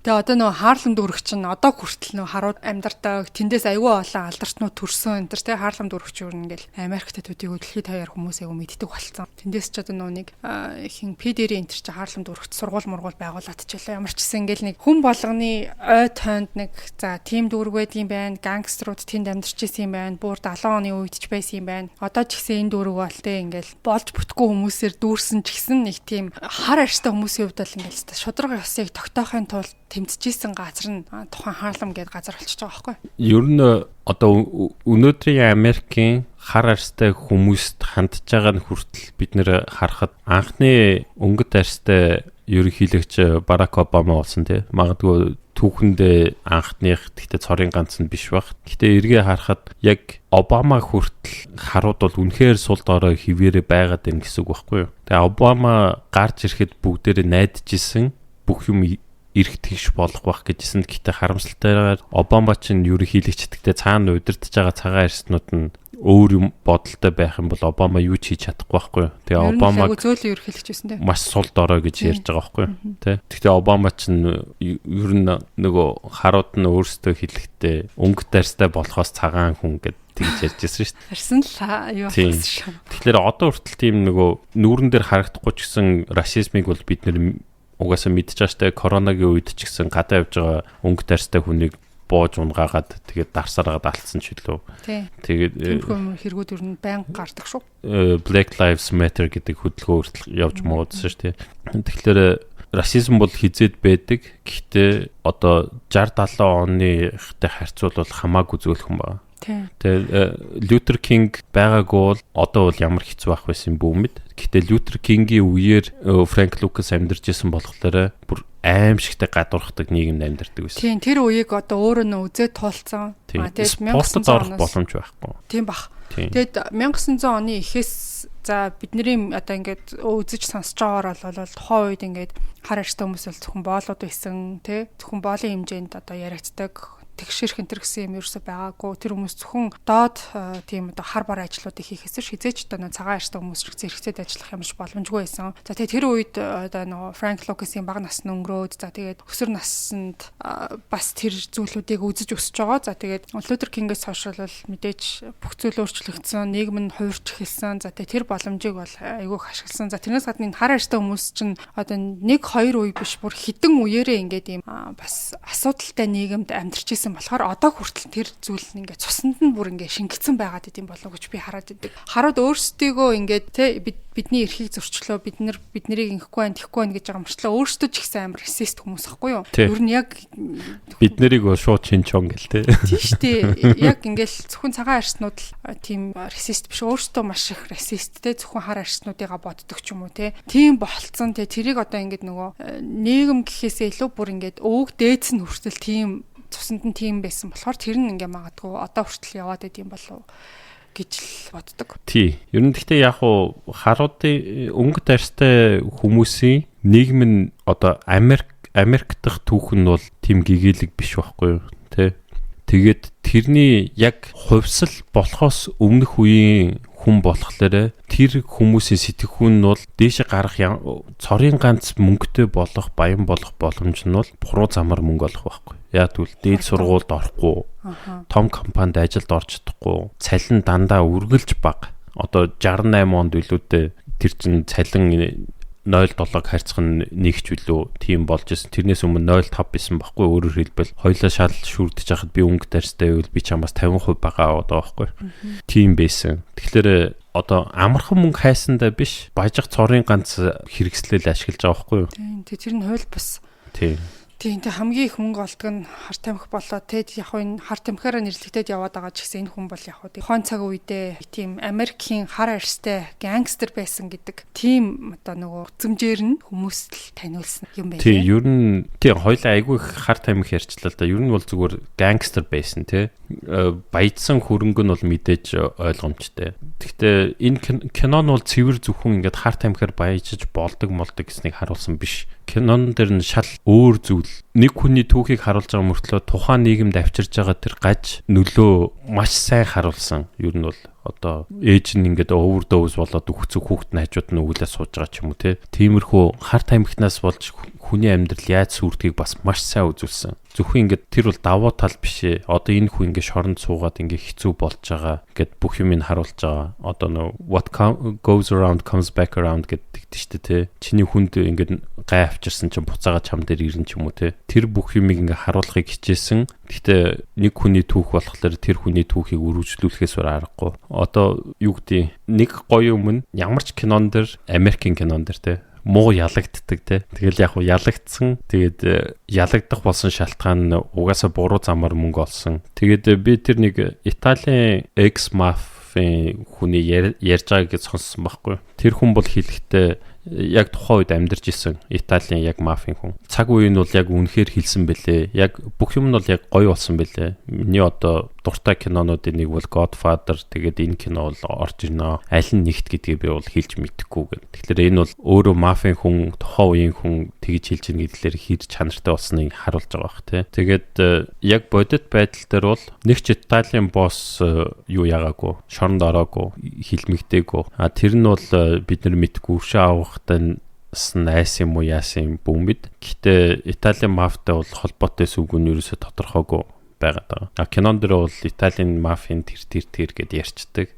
Тэгээ одоо нөгөө Харлем дүүрэг чинь одоо хүртэл нөгөө харууд амьдардаг, тэндээс айгүй олон алдартнууд төрсөн энэ төр те. Харлем дүүрэг чинь өөр ингээл Америкт төдийгүй дэлхийд хаяар хүмүүс айгүй мэддэг болцсон. Тэндээс ч одоо нөгөө нэг хин PDR энэ төр чи Харлем дүүрэгт сургууль мургуул байгуулад ч байлаа. Ямар ч гэсэн ингээл нэг хүн болгоны ой тойнд нэг за тим дүүрэг байдгийн байна, гангструуд тэнд амьдарч исэн юм байна, бүр 70 оны үед ч байсан юм байна. Одоо ч гэсэн энэ дүүрэг бол те ингээл болж бүтггүй хүмүүсээр дүүрсэн ч гэсэн нэг тийм хар арьстай хүмүүсийн хувьд бол ингээл шударга ёсыг тогтоохын тулд тэмцэжсэн газар нь тухайн Харлем гэдэг газар болчихж байгаа байхгүй. Ер нь одоо өнөөдрийн Америкийн хар арьстай хүмүүст хандж байгаа нь хүртэл бид нэр харахад анхны өнгөт арьстай ерөнхийлөгч Барак Обама болсон тий. Магадгүй түүхэндээ анхных, гэхдээ цорын ганц нь биш баг. Гэхдээ эргээ харахад яг Обама хүртэл харууд бол үнэхээр сул дорой хിവэрэ байгаад байна гэсэн үг байхгүй юу? Тэгээ Обама гарч ирэхэд бүгдээрээ найдаж исэн бүх юм эрх тэгш болох байх гэжсэн. Гэхдээ харамсалтайгаар Обама чинь ерөнхийлөгч гэдэгтээ цаана удирдах байгаа цагаан арьснууд нь Өөр юм бодолтой байх юм бол Обама юу ч хийж чадахгүй байхгүй юу. Тэгээ Обамаг зөөлөн ерөнхийлөгч байсан те. Маш сул дорой гэж ярьж байгаа байхгүй юу. Тэ. Гэхдээ Обама ч ер нь нөгөө харууд нь өөрсдөө хэлэхдээ өнгө дайрстай болохоос цагаан хүн гэд тэгж ярьж байсан шүү дээ. Харсан л юу болсон шүү. Тэгэхээр одоо хүртэл тийм нөгөө нүүрэн дээр харагдахгүй ч гэсэн расизмыг бол бид нэр угаасаа мэдчихэж байгаа шүү дээ. Коронагийн үед ч гэсэн гадаа явж байгаа өнгө дайрстай хүнийг боож унгаагаад, тэгээд дарсараад алдсан ч үлээ. Тэгээд хэрэгүүд ер нь байнга гардаг шүү. Black Lives Matter гэдэг хөдөлгөөн хүртэл явж муудсан шүү дээ. Тэгэхээр расизм бол хизээд байдаг. Гэхдээ одоо 60 70 оныхтай харьцуулбал хамаагүй зөөлхөн байна. Тэгээ Лютер Кинг байгаагүй бол одоо бол ямар хэцүү байх байсан бүү мэд. Гэхдээ Лютер Кингийн үеэр Франк Лукас амьдарч исэн болохоор бүр аимшигтай гадуурхдаг нийгэмд амьдардаг байсан. Тийм, тэр үеийг одоо өөрөө нөө үзээд туулцсан. А тэгээд 1900 оноос боломж байхгүй. Тийм бах. Тэгээд 1900 оны ихээс, за, бидний одоо ингээд үзэж сонсож байгаагаар бол тухайн үед ингээд хар арьстай хүмүүс бол зөвхөн боолууд байсан тий, зөвхөн боолын хэмжээнд одоо яриагддаг, тэгшэрх энэ гэсэн юм ерөөсөй байгаагүй. Тэр хүмүүс зөвхөн доод тийм одоо хар бар ажлуудыг хийхээс хизээч одоо нэг цагаан арьстай хүмүүс шиг зэрэгцээд ажиллах юмш боломжгүй байсан. За, тэгээд тэр үед одоо нөгөө Франк Лукасын бага насны өнгөрөөд, за, тэгээд өсвөр наснд бас тэр зүйлүүдийг үзэж өсөж байгаа. За, тэгээд Лютер Кингээс хойш бол мэдээж бүх зүйл өөрчлөгдсөн, нийгэм нь хувирч эхэлсэн. За, тэгээд тэр боломжийг бол айгүй их ашигласан. За, тэрнээс гадна энэ хар арьстай хүмүүс чинь одоо нэг хоёр үе биш, бүр хэдэн үеэрээ ингээд ийм бас асуудалтай нийгэмд амьдарч исэн болохоор одоо хүртэл тэр зүйл нь ингээд цуснд нь бүр ингээд шингэцэн байгаад идэм болов гэж би хараад идэг. Харууд өөрсдийгөө ингээд те бид бидний эрхийг зөрчлөө, бид нар биднэрийг ингэхгүй байх, тэхгүй байх гэж байгаа мөртлөө өөрсдөө ч ихсэн амар расист хүмүүс ахгүй юу? Ер нь яг бид нарыг шууд чин чон гэл те. Тийм шүү дээ. Яг ингээл зөвхөн цагаан арьснууд л тийм расист биш, өөрсдөө маш их расист те, зөвхөн хар арьснуудыгаа боддог ч юм уу те. Тийм болцсон те, тэрийг одоо ингээд нөгөө нийгэм гэхээсээ илүү бүр ингээд өвөг дээдс нь хүртэл тийм цуснд нь тийм байсан болохоор тэр нь ингээ магадгүй одоо хүртэл яваад идэм болов гэж л боддог. Тий. Ер нь гэхдээ яг уу харуудын өнгө дайрстай хүмүүсийн нийгэм нь одоо Америк дахь түүх нь бол тийм гэгээлэг биш байхгүй юу? Тэ. Тэгээд тэрний яг хувьсал болохоос өмнөх үеийн хүн болохоор тэр хүмүүсийн сэтгэхүйн нь бол дээшээ гарах цорын ганц мөнгөтэй болох, баян болох боломж нь бол буруу замаар мөнгө олох байхгүй. Яг тэгвэл дээд сургуульд орохгүй, том компанид ажилд орж чадахгүй, цалин дандаа үргэлж бага. Одоо 68 онд билүү дээ, тэр чин цалин 0.7-г харьцах нь нэг ч билүү тийм болж исэн. Тэрнээс өмнө 0.5 байсан байхгүй, өөрөөр хэлбэл хоёлаа шал шүрдэж хахад би өнгө дайрстай байвал би чамаас 50% байгаа одоо байхгүй. Тийм байсан. Тэгэхээр одоо амархан мөнгө хайсандаа биш, баяжих цорын ганц хэрэгслэл ашиглаж байгаа байхгүй юу? Тийм. Тэр нь хууль бус. Тийм. Тийм, тэг хамгийн их мөнгө олдог нь хар тамхи болоо те, яг энэ хар тамхиараа нэрлэгдээд яваад байгаа ч гэсэн энэ хүн бол яг хуу тухайн цаг үедээ тийм Америкийн хар арьстай гангстер байсан гэдэг тийм одоо нөгөө үзмжээр нь хүмүүст л таниулсан юм байна. Тийм, ер нь тийм, хоёлаа айгүй их хар тамхи ярьчлаа л да. Ер нь бол зүгээр гангстер байсан те. Баяжсан хөрөнгө нь бол мэдээж ойлгомжтой. Гэхдээ энэ кино нь бол цэвэр зөвхөн ингээд хар тамхиар баяжиж болдог молдог гэснийг харуулсан биш. Кинон дээр нь шал өөр зүйл, нэг хүний түүхийг харуулж байгаа мөртлөө тухайн нийгэмд авчирж байгаа тэр гаж нөлөө маш сайн харуулсан. Ер нь бол одоо ээж нь ингээд overdose болоод өгцөг, хүүхэд нь хажууд нь өгүүлээ сууж байгаа ч юм уу те. Тиймэрхүү хар тамхинаас болж хүний амьдрал яаж сүрдгийг бас маш сайн үзүүлсэн. Зөвхөн ингээд тэр бол давуу тал биш ээ. Одоо энэ хүн ингээд шоронд суугаад ингээд хэцүү болж байгаа гэд бүх юм нь харуулж байгаа. Одоо нөө "What goes around comes back around" гэдэг шүү дээ те. Чиний хүнд ингээд гай авчирсан чинь буцаага чам дээр ирэн ч юм уу те. Тэр бүх юмыг ингээд харуулахыг хичээсэн. Гэхдээ нэг хүний түүх болохоор тэр хүний түүхийг өргөжлүүлэхээс өөр аргагүй. Одоо юу гэдэг, нэг гоё юм нь ямар ч кинон дэр, Америкийн кинон дэр те, муу ялагддаг те. Тэгэл яг хуу ялагдсан. Тэгээд ялагдах болсон шалтгаан нь угаасаа буруу замаар мөнгө олсон. Тэгээд би тэр нэг Италийн ex mafia хүний ярьж байгааг сонссон байхгүй. Тэр хүн бол хэлэхдээ Яг тухайн үед амьдарч исэн Италийн яг мафийн хүн. Цаг үе нь бол яг үнэхээр хэлсэн бэлээ. Яг бүх юм нь бол яг гоё болсон бэлээ. Миний одоо дуртай кинонуудын нэг бол Godfather, тэгээд энэ кино бол орж ирнэ. Аль нь нэгт гэдгийг би бол хэлж мэдэхгүй гэх. Тэгэхээр энэ бол өөрөө мафийн хүн, тухайн үеийн хүн тэгж хэлж ийн гэдгээр хэр чанартай болсныг харуулж байгаа бах тий. Тэгээд яг бодит байдал дээр бол нэг ч Италийн босс юу ягаагүй, шоронд ороогүй, хилмигдээгүй. А тэр нь бол бид нар мэдгүй өршөө авахтай найс юм уу яасан юм бүүн мэд. Гэхдээ Италийн мафтай бол холбоотой сүг нь ерөөсө тодорхойгүй байгаад байгаа. А кинон дээр бол Италийн мафийн тэр тэр тэр гэд ярьцдаг.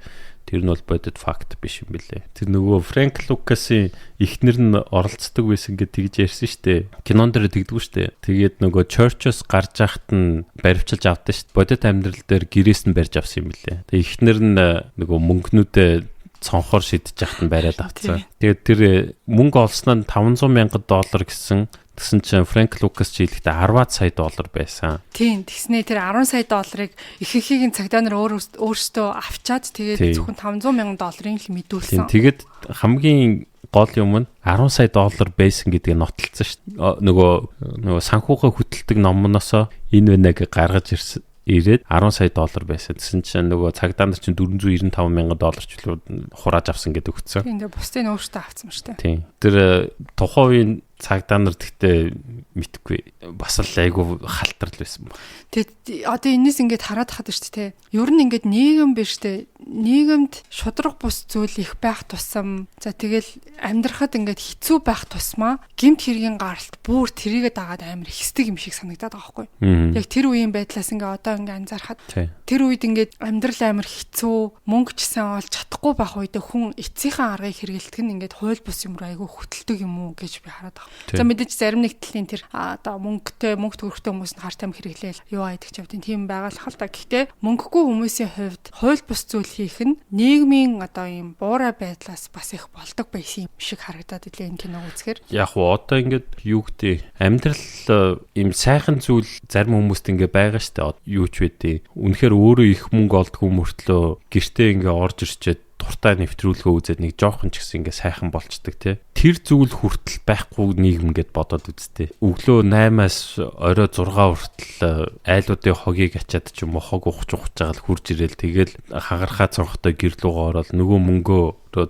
Тэр нь бол бодит факт биш юм бэлээ. Тэр нөгөө Фрэнк Лукасын эхнэр нь оролцдог байсан гэд тэгж ярьсан шүү дээ. Кинон дээр тэгдэггүй шүү дээ. Тэгээд нөгөө Church-оос гарч яхад нь баривчилж авдаг шүү дээ. Бодит амьдрал дээр гэрээс нь барьж авсан юм бэлээ. Тэгээд эхнэр нь нөгөө мөнгнүүдээ цонхоор шидэж яхад нь бариад авцсан. Тэгээд тэр мөнгө олсноо 500 мянган доллар гэсэн. Тэгсэн чинь Фрэнк Лукас ч хэлэхдээ 10 сая доллар байсан. Тийм, тэгснээ тэр 10 сая долларыг ихэнхийг нь цагдаа нар өөрсдөө авчаад тэгээд зөвхөн 500 мянган долларын л мэдүүлсэн. Тийм, тэгээд хамгийн гол юм нь 10 сая доллар байсан гэдгийг нотолцсон шүү дээ. Нөгөө санхүүгээ хөтэлдэг номноосоо энэ вэ нэг гаргаж ирсэн ирээд 10 сая доллар байсан. Тэгсэн чинь нөгөө цагдаа нар чинь 495 мянган доллар ч үлээ хурааж авсан гэдэг өгсөн. Тийм, тэгээ бусдыг нь өөртөө авсан шүү дээ. Тийм. Тэр тухайн үеийн цагдаа нар тэгтээ мэдхгүй бас л айгүй халтарл байсан ба. Тэгээд одоо энэс ингээд хараад хахад шүү дээ. Ер нь ингээд нийгэм биш үү? Нийгэмд шудраг бус зүйл их байх тусам за тэгэл амьдрахад ингээд хэцүү байх тусмаа гэмт хэргийн гаралт бүр тэрийгэ дагаад амар ихсдэг юм шиг санагдаад байгаа байхгүй. Яг тэр үеийн байдлаас ингээд одоо ингээд анзаархад тэр үед ингээд амьдрал амар хэцүү, мөнгө ч гэсэн олж чадахгүй байх үед хүн эцсийнхээ аргыг хэрэгэлдэг нь ингээд хууль бус юм руу айгүй хөтэлдэг юм уу гэж би хараад байгаа. За мэдээж зарим нэг талын тэр одоо мөнгөтэй мөнгө төгрөгтэй хүмүүс нь хар тамхи хэрэглээл юу айдаг ч явдیں۔ Тийм байгаа л хал та. Гэхдээ мөнгөгүй хүмүүсийн хувьд хууль бус зүйл хийх нь нийгмийн одоо ийм буурай байдлаас бас их болдог байсан юм шиг харагдаад илээ энэ киног үзэхээр. Яг уу одоо ингээд юу гэдэг амьдрал ийм сайхан зүйл зарим хүмүүст ингээд байгаа штэ юу ч байдیں۔ Үнэхээр өөрөө их мөнгө олдгүй мөртлөө гэртээ ингээд орж ирчээд дуртай нэвтрүүлгээ үзээд нэг жоохон ч гэсэн ингээ сайхан болчдөг тий. Тэр зүйл хүртэл байхгүй нийгэм гэд бодоод үзтээ. Өглөө 8-аас орой 6 хүртэл айлуудын хогийг ачаад ч юм уу хог ухаж ухаж байгаа л хурж ирээл тэгэл хагархаа цонхтой гэр лүүгээ ороод нөгөө мөнгөө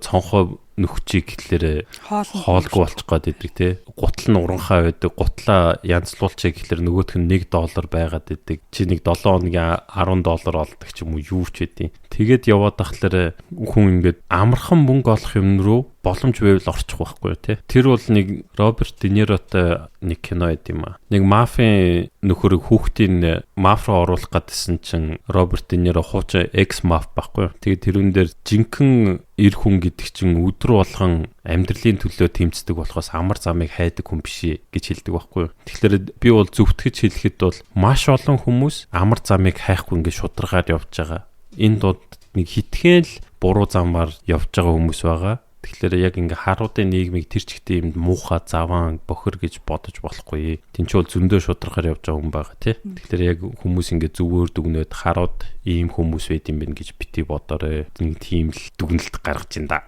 цонхоо нөхчийг гэхлээр хоолгүй болчих гээд идэг тий. Гутал нь уранхаа байдаг. Гутлаа янзлуулчих гэхлээр нөгөөх нь 1 доллар байгаад идэг. Чи нэг 7 хоногийн 10 доллар олдог ч юм уу юу ч байдیں۔ Тэгээд яваад ахлаар хүн ингээд амархан мөнгө олох юм руу боломж байвал орчих байхгүй тий. Тэр бол нэг Роберт Де Ниротой нэг кино байд юм аа. Нэг мафийн нөхөр хүүхдийн маф руу оруулах гэдсэн чинь Роберт Де Ниро хуучин экс маф байхгүй. Тэгээд тэрүүн дээр жинхэнэ эр хүн гэдэг чинь өдөр болгон амьдралын төлөө тэмцдэг болохоос амар замыг хайдаг хүн биш ээ гэж хэлдэг байхгүй. Тэгэхээр би бол зөвтгөж хэлэхэд бол маш олон хүмүүс амар замыг хайхгүй ингээд шударгаар явж байгаа. Энэ дунд нэг хитгэн л буруу замаар явж байгаа хүмүүс байгаа. Тэгэхээр яг ингээ харуудын нийгмийг тэр чигтээ юмд муухай заван бохир гэж бодож болохгүй. Тин ч бол зөндөө шударгаар явж байгаа хүн байгаа тий. Тэгэхээр яг хүмүүс ингээ зөвөр дүгнээд харууд ийм хүмүүс байд юм байна гэж бити бодоорой. Нэг тийм л дүгнэлт гаргаж ин да.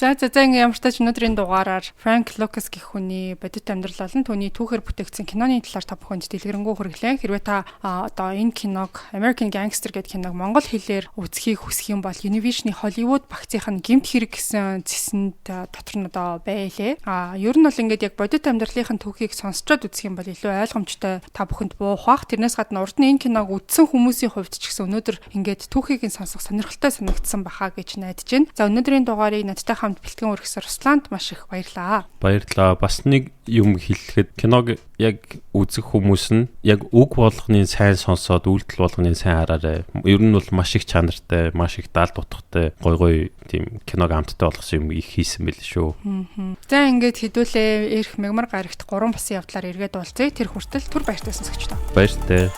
За за за ингээ ямар ч тач өнөөдрийн дугаараар Франк Лукас гэх хүний бодит амьдрал болон түүний түүхээр бүтээгдсэн киноны талаар та бүхэнд дэлгэрэнгүй хүргэлээ. Хэрвээ та одоо энэ киног American Gangster гэдэг киног монгол хэлээр үзхийг хүсэх юм бол Univision-ы Hollywood багцынх нь гэмт хэрэг гэсэн цэсэнд дотор нь одоо байлээ. А ер нь бол ингээд яг бодит амьдралынх нь түүхийг сонсчод үзэх юм бол илүү ойлгомжтой та бүхэнд буух бах. Тэрнээс гадна урд нь энэ киног үзсэн хүмүүсийн хувьд ч гэсэн өнөөдөр ингээд түүхийг нь сонсох сонирхолтой санагдсан баха гэж найдаж байна. За өнөөдрийн дугаарыг надтай хамт бэлтгэн өргөсөн Русланд маш их баярлаа. Баярлаа. Бас нэг юм хэлэхэд киног яг үзэх хүмүүс нь яг үг болгоныг сайн сонсоод үйлдэл болгоныг сайн хараарай. Ер нь бол маш их чанартай, маш их даалд утгатай гой гой тийм киног амттай болгосон юм их хийсэн байл шүү. За ингээд хэдүүлээ эрх мегмар гарагт 3 басан явдлаар эргээд уулзъя. Тэр хүртэл түр баяртай сонсогчдоо. Баяртай.